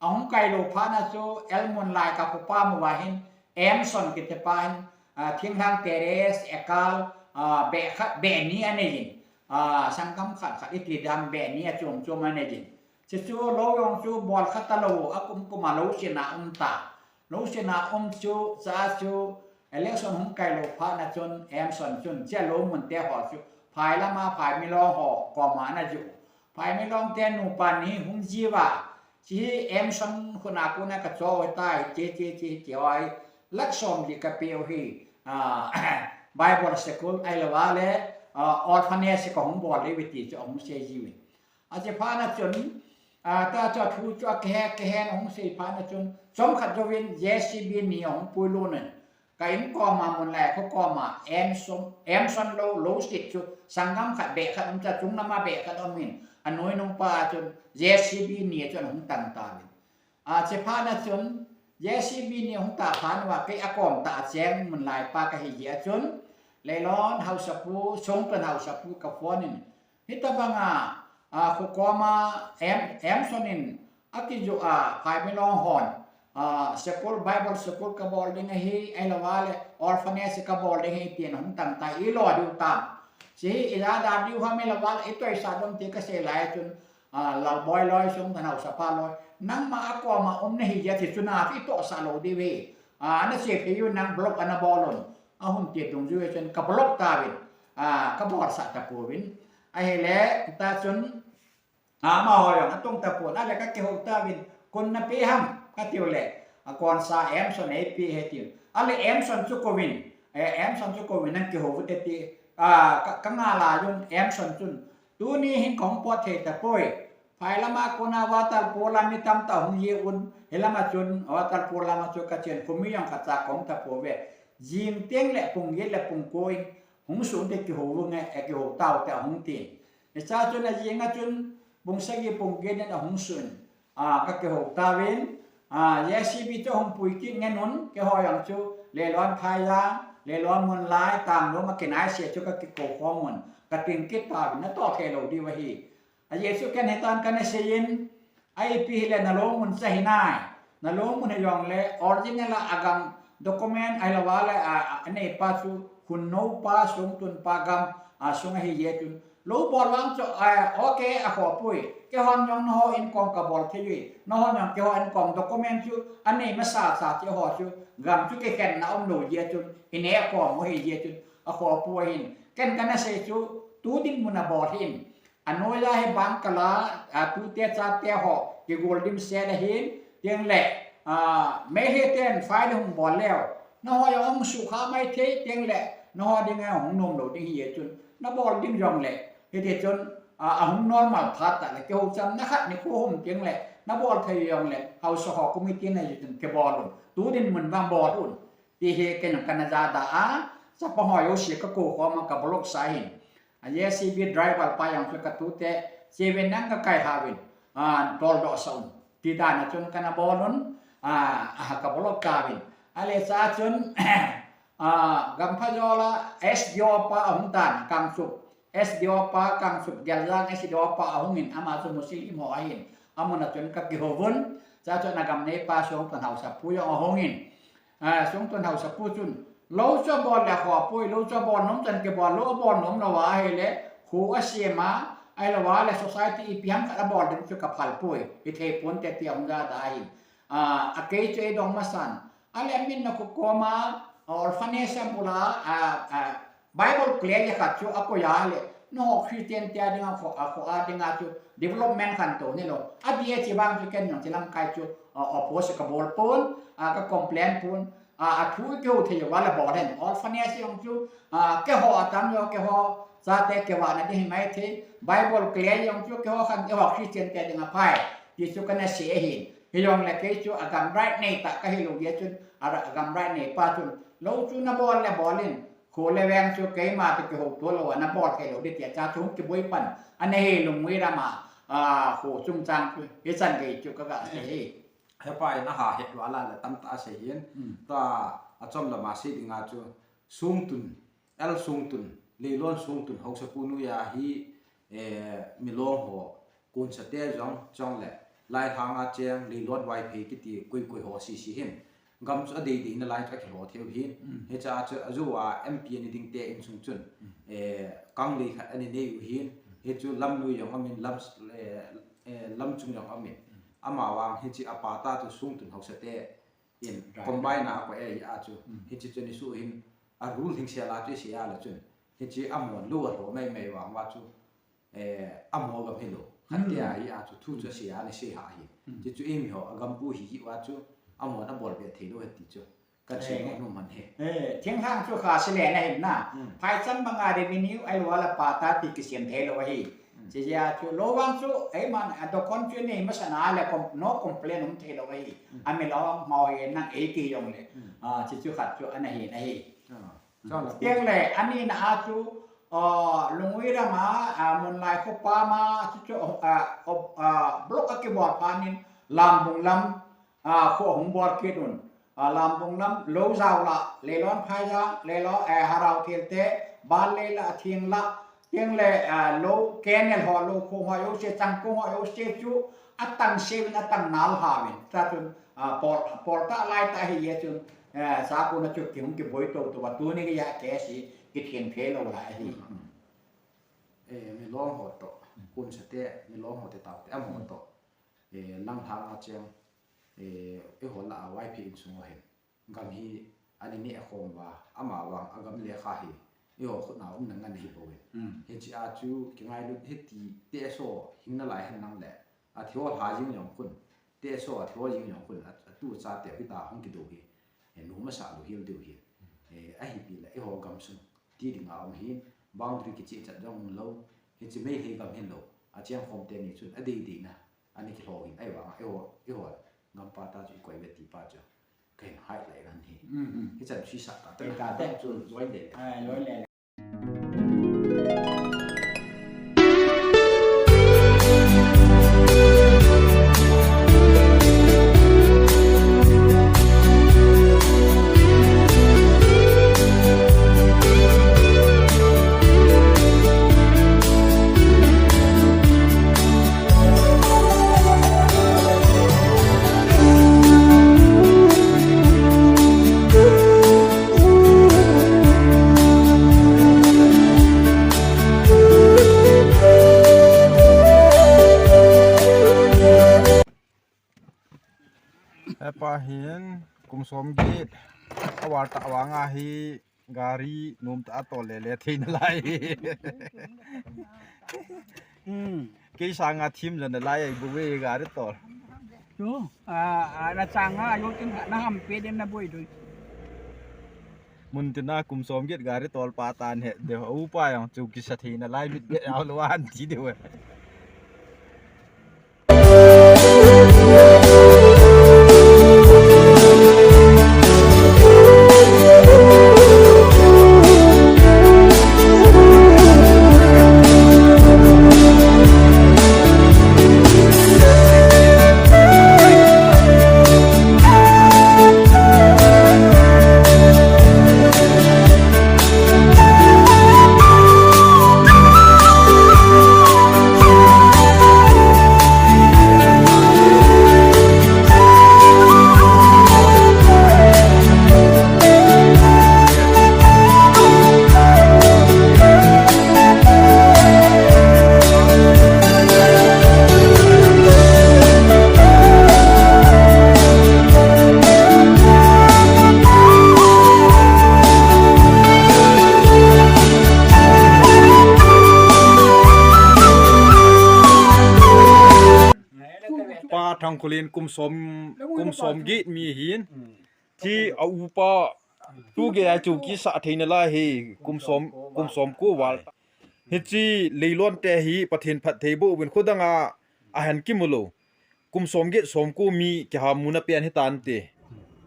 Ahung kai lou phat na chu Elmon lai ka khupa mu va hin Emson kiti pa hin, ah, thinglhang terrace, ekal, ah, beh khat, beh ni anei jin. Ah, sanggam khat khat iti dan beh ni achom chom anei jin. Chuchu lou jong chu bol kha talou, akum kum a lou sina um ta. Lou sina um chu, cha chu, election hung kai lou phat na chun, Emson chun, chia lou mun te ho chu, phai lama, phai milong ho, koma ana ju. Phai milong te nupa ni hung ji uva. Chi hi Emson khuna kuna ka cho tai, che, che, che, che, oi. Lak som li ka pe u hi, ah, Bible school, ahilou le, ah, orphanage ka hung bol le uve ti chu hung sei ji uve. Ache phat na chun, ah, ta chu thu chu akihe, kihe na hung sei phat na chun, chomkhat jouvin J C B ni ahung puilut in. Ka in koma mun lai kho koma, Emson, Emson lou, lou sit chu, sanggam khat beh khat um cha, chung lama beh khat um in, anoi nung pa chun, J C B ni chun hung tan tauvin. Ache phat na chun, J C B ni hung ta phat uva, kei akom tah a cheng mun lai pa kahi jeh a chun, Leilon haosapu, Songtun haosapu ka phone in, Hitabanga, a, khokoma, Em, Emson in, akiju a, phai milong hon, a, school, Bible school ka bol ding ahi, ahilou le, orphanage ka bol ding ahi, tin hung tan tai, ilo diu tam. Chi hi, ila da diu ham ahilou le, itoisa dom ti ka sei lai chun, a, Lalboi loi sung, Thanau Sapa loi. Nangma akoma um nahi jeh a chi chun a, itosa lou diu ve. A, ana sei phei u nang block ana bol un. Ahung ti dungjui chun ka block tauvin, a, ka bolsah tapouvin. Ahile, ta chun, amaho jong atong tapon, ale ka kihou tauvin, kon na pe ham, ka tiu le, a konsa Emson eipe e tiu. Ale Emson chu kouvin, e, Emson chu kouvin nang kihou u te ti, a, ka, ka nga lai un Emson chun, tuni hin kahung pot thei tapoi, Phai lama kona Waterfall a mi tamtah hung ji un, hilama chun Waterfall lama chu ka chen, khomi jong ka cha kong tapouve. Jing teng le pung get le pung ko in hung sun te kihou vunge, eh, kihou tau te ahung tin. Hicha chun ajing a chun pung sagi pung get in ahung sun. Ah, ka kihou tauvin. Ah, J C B chu hung pui kit ngen un, keiho jong chu Leilon Phaijang, Leilon Munlai, Tanglom a kinai se chu ka kikou khom un. Ka ting kit tauvin, na toh thei lou diu ahi. Ajeh chu ken hitan kana seiyin, a ipi hile na lou mun cha hinai. Na lou mun hijongle original a agam document ahilouva le a, a, aneipa chu hunno pa sungtun pa gam a sung ahi jeh chun. Lou bol vang chu, a, okay, akhopoi. Keihon jong nangho in kong kabol thei ui. Nangho jong keiho in kong document chu anei masa sa chu ho chu gam chu kikhenna umlou jeh chun. Inei akhom u ahi jeh chun. Akhopoi hin. Ken kana sei chu tu dinmun a bol hin. Anoiya hi bang kala, a, tute chate ho, kigol dimset ahin, tiang le, a, Meitei ten file hung bol leu. Nangho jong hung sukha mai thei, tiang le, nangho dinga hung nom lou ding hi chun, na bol ding jong le, hiti chun, a, ahung normal phat ta le, kihou chamna khat ni ko hum tiang le, na bol thei jong le, haosa ho committee na jitun kibol un, tu dinmun vang bol un. Ti hi ken jong kana jada a, chapa ho jouse ka kou khom a ka block sa hin. A J C B driver pa jong chu ka tute, "Che uvin nang ka kai hah uvin, a, toldoh sah un." Ti dan a chun kana bol un, a, a, ka block tauvin. Ahile cha chun, a, Gampha Jola S D O pa ahung tan, Kangchup. S D O pa, Kangchup Geljang S D O pa ahung in, ama chu Muslim ho ahin. Amun a chun ka kihou vun, cha chun agam neipa Songtun Haosapu jong ahung in. A, Songtun Haosapu chun, lou chu abol le akhopoi, lou chu abol nom chan kibol, lou abol nom lou ahile, kho asem a, ahilouva le society ipi ham khat abol ding chu ka phal poi, hithei ponte ti ahung jada ahin. A, akei chu eidong masan. Ahile amin na kho koma, orphanage a bula, a, a, Bible class khat chu akoi a le, nangho Christian te a dinga kho, a kho a dinga chu development khantou nilou. Adih e, hiche vang chu ken jong hiche lamkai chu, a, oppose kabol pon, a, ka complain pon, a, athu kihou thei uva le bol hen. Orphanage jong chu, a, keiho atam jong keiho chate kivahna ding hi mai thei. Bible class jong chu keiho khan, keiho Christian te dinga phai. Ti chu kana sei ahin. Hijongle kei chu agam right nei tah kahilou jeh chun, a, agam right nei pa chun. Lou chu nabol le bol in. Kho le veng chu keima toh kihouto lou a nabol thei lou ding tia cha chu kiboi pan. Ana hi Lungmui ram a, a, kho chungchang chu, hichan gei chu kaga sei hi. Hepa in aha het vala le tamtah asei hin. Hmm. Tua achom lama sei dinga chu Songtun, L Songtun, Leilon Songtun, Haosapu noiya hi, eh, Milong ho, Konsa te jong, chule, Lailhang a cheng, Leilon Vaiphei kiti koi koi ho sese hin. Gam chu adei dei nalai chu akilou thei u hin. Mm. Hiche a chu ajo a M P ani ding te insung chun, mm, eh, kanglei khat ana nei u hin. Mm. Hichu lamnoi jong aumin, lam, eh, eh, lamchung jong aumin. Mm. Amavang hiche apa ta chu Songtun Haosa te in, right, combine a akoi ahi a chu. Mm. Hiche chu ni su hin a rule hingsel a chu isei a le chun. Hiche amon lou alou mai mai vang uva chu. Eh, amaho gam hilou. Khat, hmm, tia hi a chu thu chu, hmm, asei a, ana sei ha hi. Hmm. Chuchu eimi ho, agam pu hi hi uva chu, amahon abol be thei lou ahi ti chu. Kan sei, eh, mo nu man he. Eh, thinglhang chu kha sei le na hin na. Hmm. Phaicham banga revenue, ahilouva le pata ti kisem thei lou ahi. Hmm. Chuche a chu, lou vang chu, eiman, a dokhon chu nei masa na le com-, no complain um thei lou ahi. Hmm. Amilou, amaho hi nang ei ti jong le. Hmm. Ah, chuchu khat chu, ana hi, ana hi. Ah. Chang le. Tiang le, ani na a chu, ah, Lungmui ram a, ah, Munlai kho pa ma, chu chu, ah, op-, ah, block akibol phat in, Lambung lam, ah, kho ahung bol kit un. Ah, Lambung lam, lou jao la, Leilon Phaijang, Leilon, eh, Harao Thil te, Bal le la, Thing la, tiang le, ah, lou, Kenel ho, lou kho ho, jouse, Changkong ho, jouse chu, atang seuvin, atang nal hauvin. Cha chun, ah, pol, pol ta lai ta hi ye chun, Eh, sakon a chu kihung kiboi tou tou a, tuni geiya case hi kitheng thei lou lai ahi. Mm, mm. Eh, Milong ho toh, Konsa te, Milong ho te tao te, amaho toh. Eh, Lailhang a cheng, eh, eiho lah a Vaiphei insung ho hin. Gam hi, ana neh khom uva, amavang, agam lekha hi, eiho khut na um na ngen ahi bou in. Mm. Hiche a chu, kingailut hiti, T S O, hing nalai hen lang le, athi ho lha jing jong khun, T S O athi ho jing jong khun, a, atu chate hita hung kidou hi. Eh, nom asa lou hel diu hi. Eh, ahi pi le, eiho gamsung ti dinga um hin, boundary kicheh chat jong um lou. Hiche Meitei gam hin lou. Acheng khom teni chun, adei dei na. Ana kilhou hin, ahivang, eiho, eiho, gam pa ta chu ikoi ve ti pa chu. Kahin highlight ahi. Mhm. Hichan sisa ta. Hita te. Chu join le. Ah, join le. Hepa hin kum som get a val ta vang a hi gari nom ta a tol le le thei nalai. Hmm. Kei sanga thim jo nalai ai bu ve gari tol. Chu, a, a, na changa yo tin na ham pe den na boi doi. Mun tina kum som get gari tol pa tan he de upa jong chu kisa thei nalai mit be au lo an ti de we. Pa Thangkholin kum som, kum som get mi hin. Chi a upa tu ge a chu kisa thei nalai hi kum som, kum som ko val. Hichi leilon te hi Pathen phatthei boh uvin khudang a ahin kimu lo. Kum som get som ko mi kiha muna pen hi tante.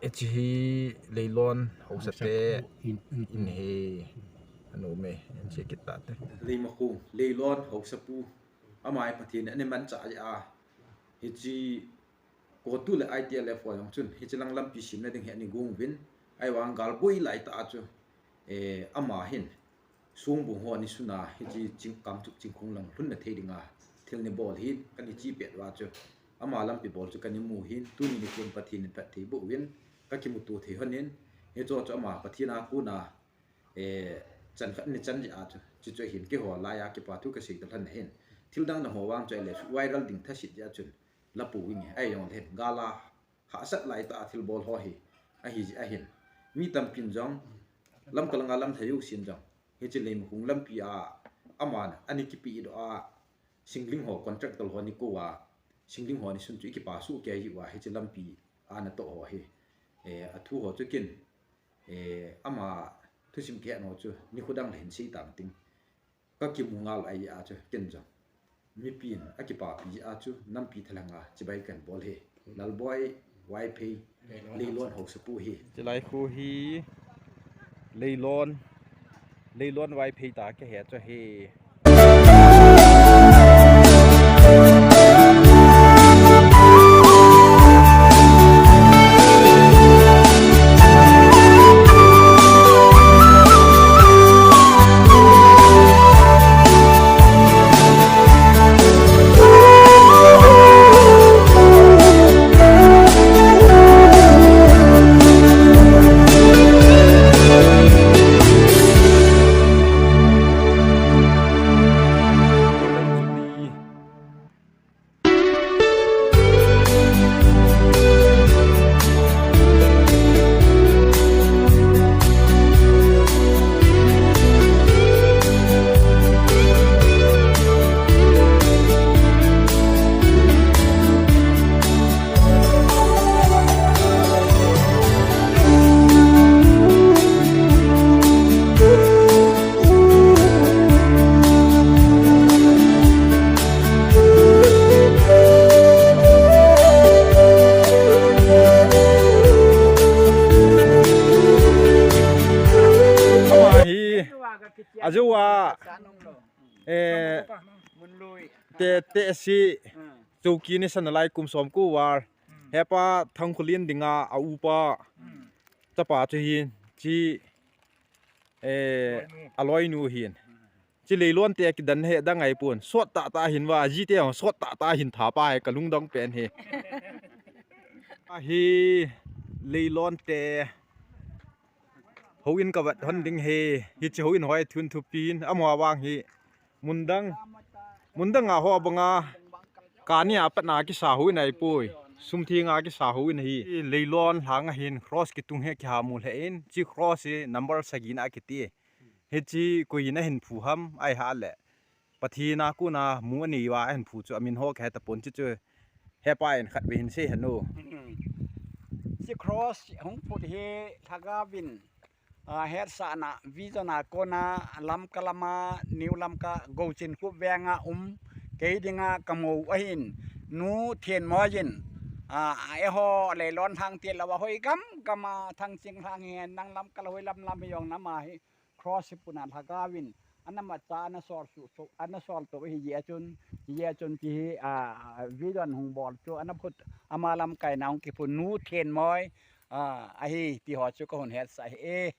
Hichi hi leilon haosa te in hi anu me in che kit tate. Leimakhong leilon haosapu. Ama hi Pathen in ani mancha a. Hichi CoTU le I T L F ho jong chun hichi lang lampi simna ding hi ani gong uvin. Ahivang gal boi lai ta a chu, eh, ama hin Songbung ho ni suna hichi ching, Kangchup Chingkhong lang lhunna thei dinga thil ni bol hin kani chi pet uva chu. Ama lampi bol chu kani mu hin tuni nikho Pathen in phatthei boh uvin kakimuto thei hon in hicho chu ama Pathen a kona, eh, chan khat ni chan ja chu. Chuchu hin keiho laiya kipa thu kasei ta lhon hin. Thil dang nangho vang chu le viral ding thaset ja chun. Lapu ing e, ahi jong le hin, gal a hahsat lai ta a thil bol ho hi, ahi jeh ahin. Mi tampin jong, lamkal nga lam thei u sin jong, hichi Leimakhong lampi a, aman, ani kipe doh a, singling ho, contractor ho ni kou a, singling ho ni sun chu i kipa suh kei uva, hichi lampi a natoh ho hi, eh, athu ho chu kin, eh, ama thusim kihet ho chu, nikho dang le hin sei tang ting. Kakimu ngal ahi a chu ken jong. Mipin akipapi a chu nampi thalhang a chibai kan bol hi. Lalboi Vaiphei Leilon haosapu hi. Chilai khu hi Leilon, Leilon Vaiphei ta kahe chu hi. Te, te si. Chowki ni san alai kum som ko var. Hepa Thangkhulin dinga a upa. Chapa chu hin chi, eh, aloinu hin. Chi Leilon te kidan he dang ai pun. Sot ta ta hin va, ji te sot ta ta hin tha pa he ka lungdong pen he. Ahi Leilon te. Houin ka vat hon ding he, hiche houin hoi thun thupin, amo vang hi. Mundang, mundang a ho banga, kani a patna kisa houin ai poi, sum thi nga kisa houin hi. Leilon lhang a hin cross kitung he kiha mu lhe in, chi cross hi number sagi na kiti. Hichi koi na hin phu ham, ai ha le. Pathen a kona mu anei uva ahin phu chu amin ho kahe tapon chu chu. Hepa in khat ve hin sei hen o. Chi cross hung phut hi lhagao vin, a, hetsahna vision a kona Lamka lama, New Lamka, Gouchinkhup veng a um, kei dinga ka mou ahin, Nu Thenmoi in, a, eiho Leilon lhang ti lou a hoi gam gam a Thangching lhang hi nang Lamka la hoi lam lam hi jong nama hi cross hi puna lhagao vin, ana matcha, ana sol su, su, ana sol to hi jeh chun, jeh chun ti hi, a, vision hung bol chu, ana phut, ama lamkai na hung kiphut Nu Thenmoi, a, ahi ti ho chu ka hun hetsah hi e.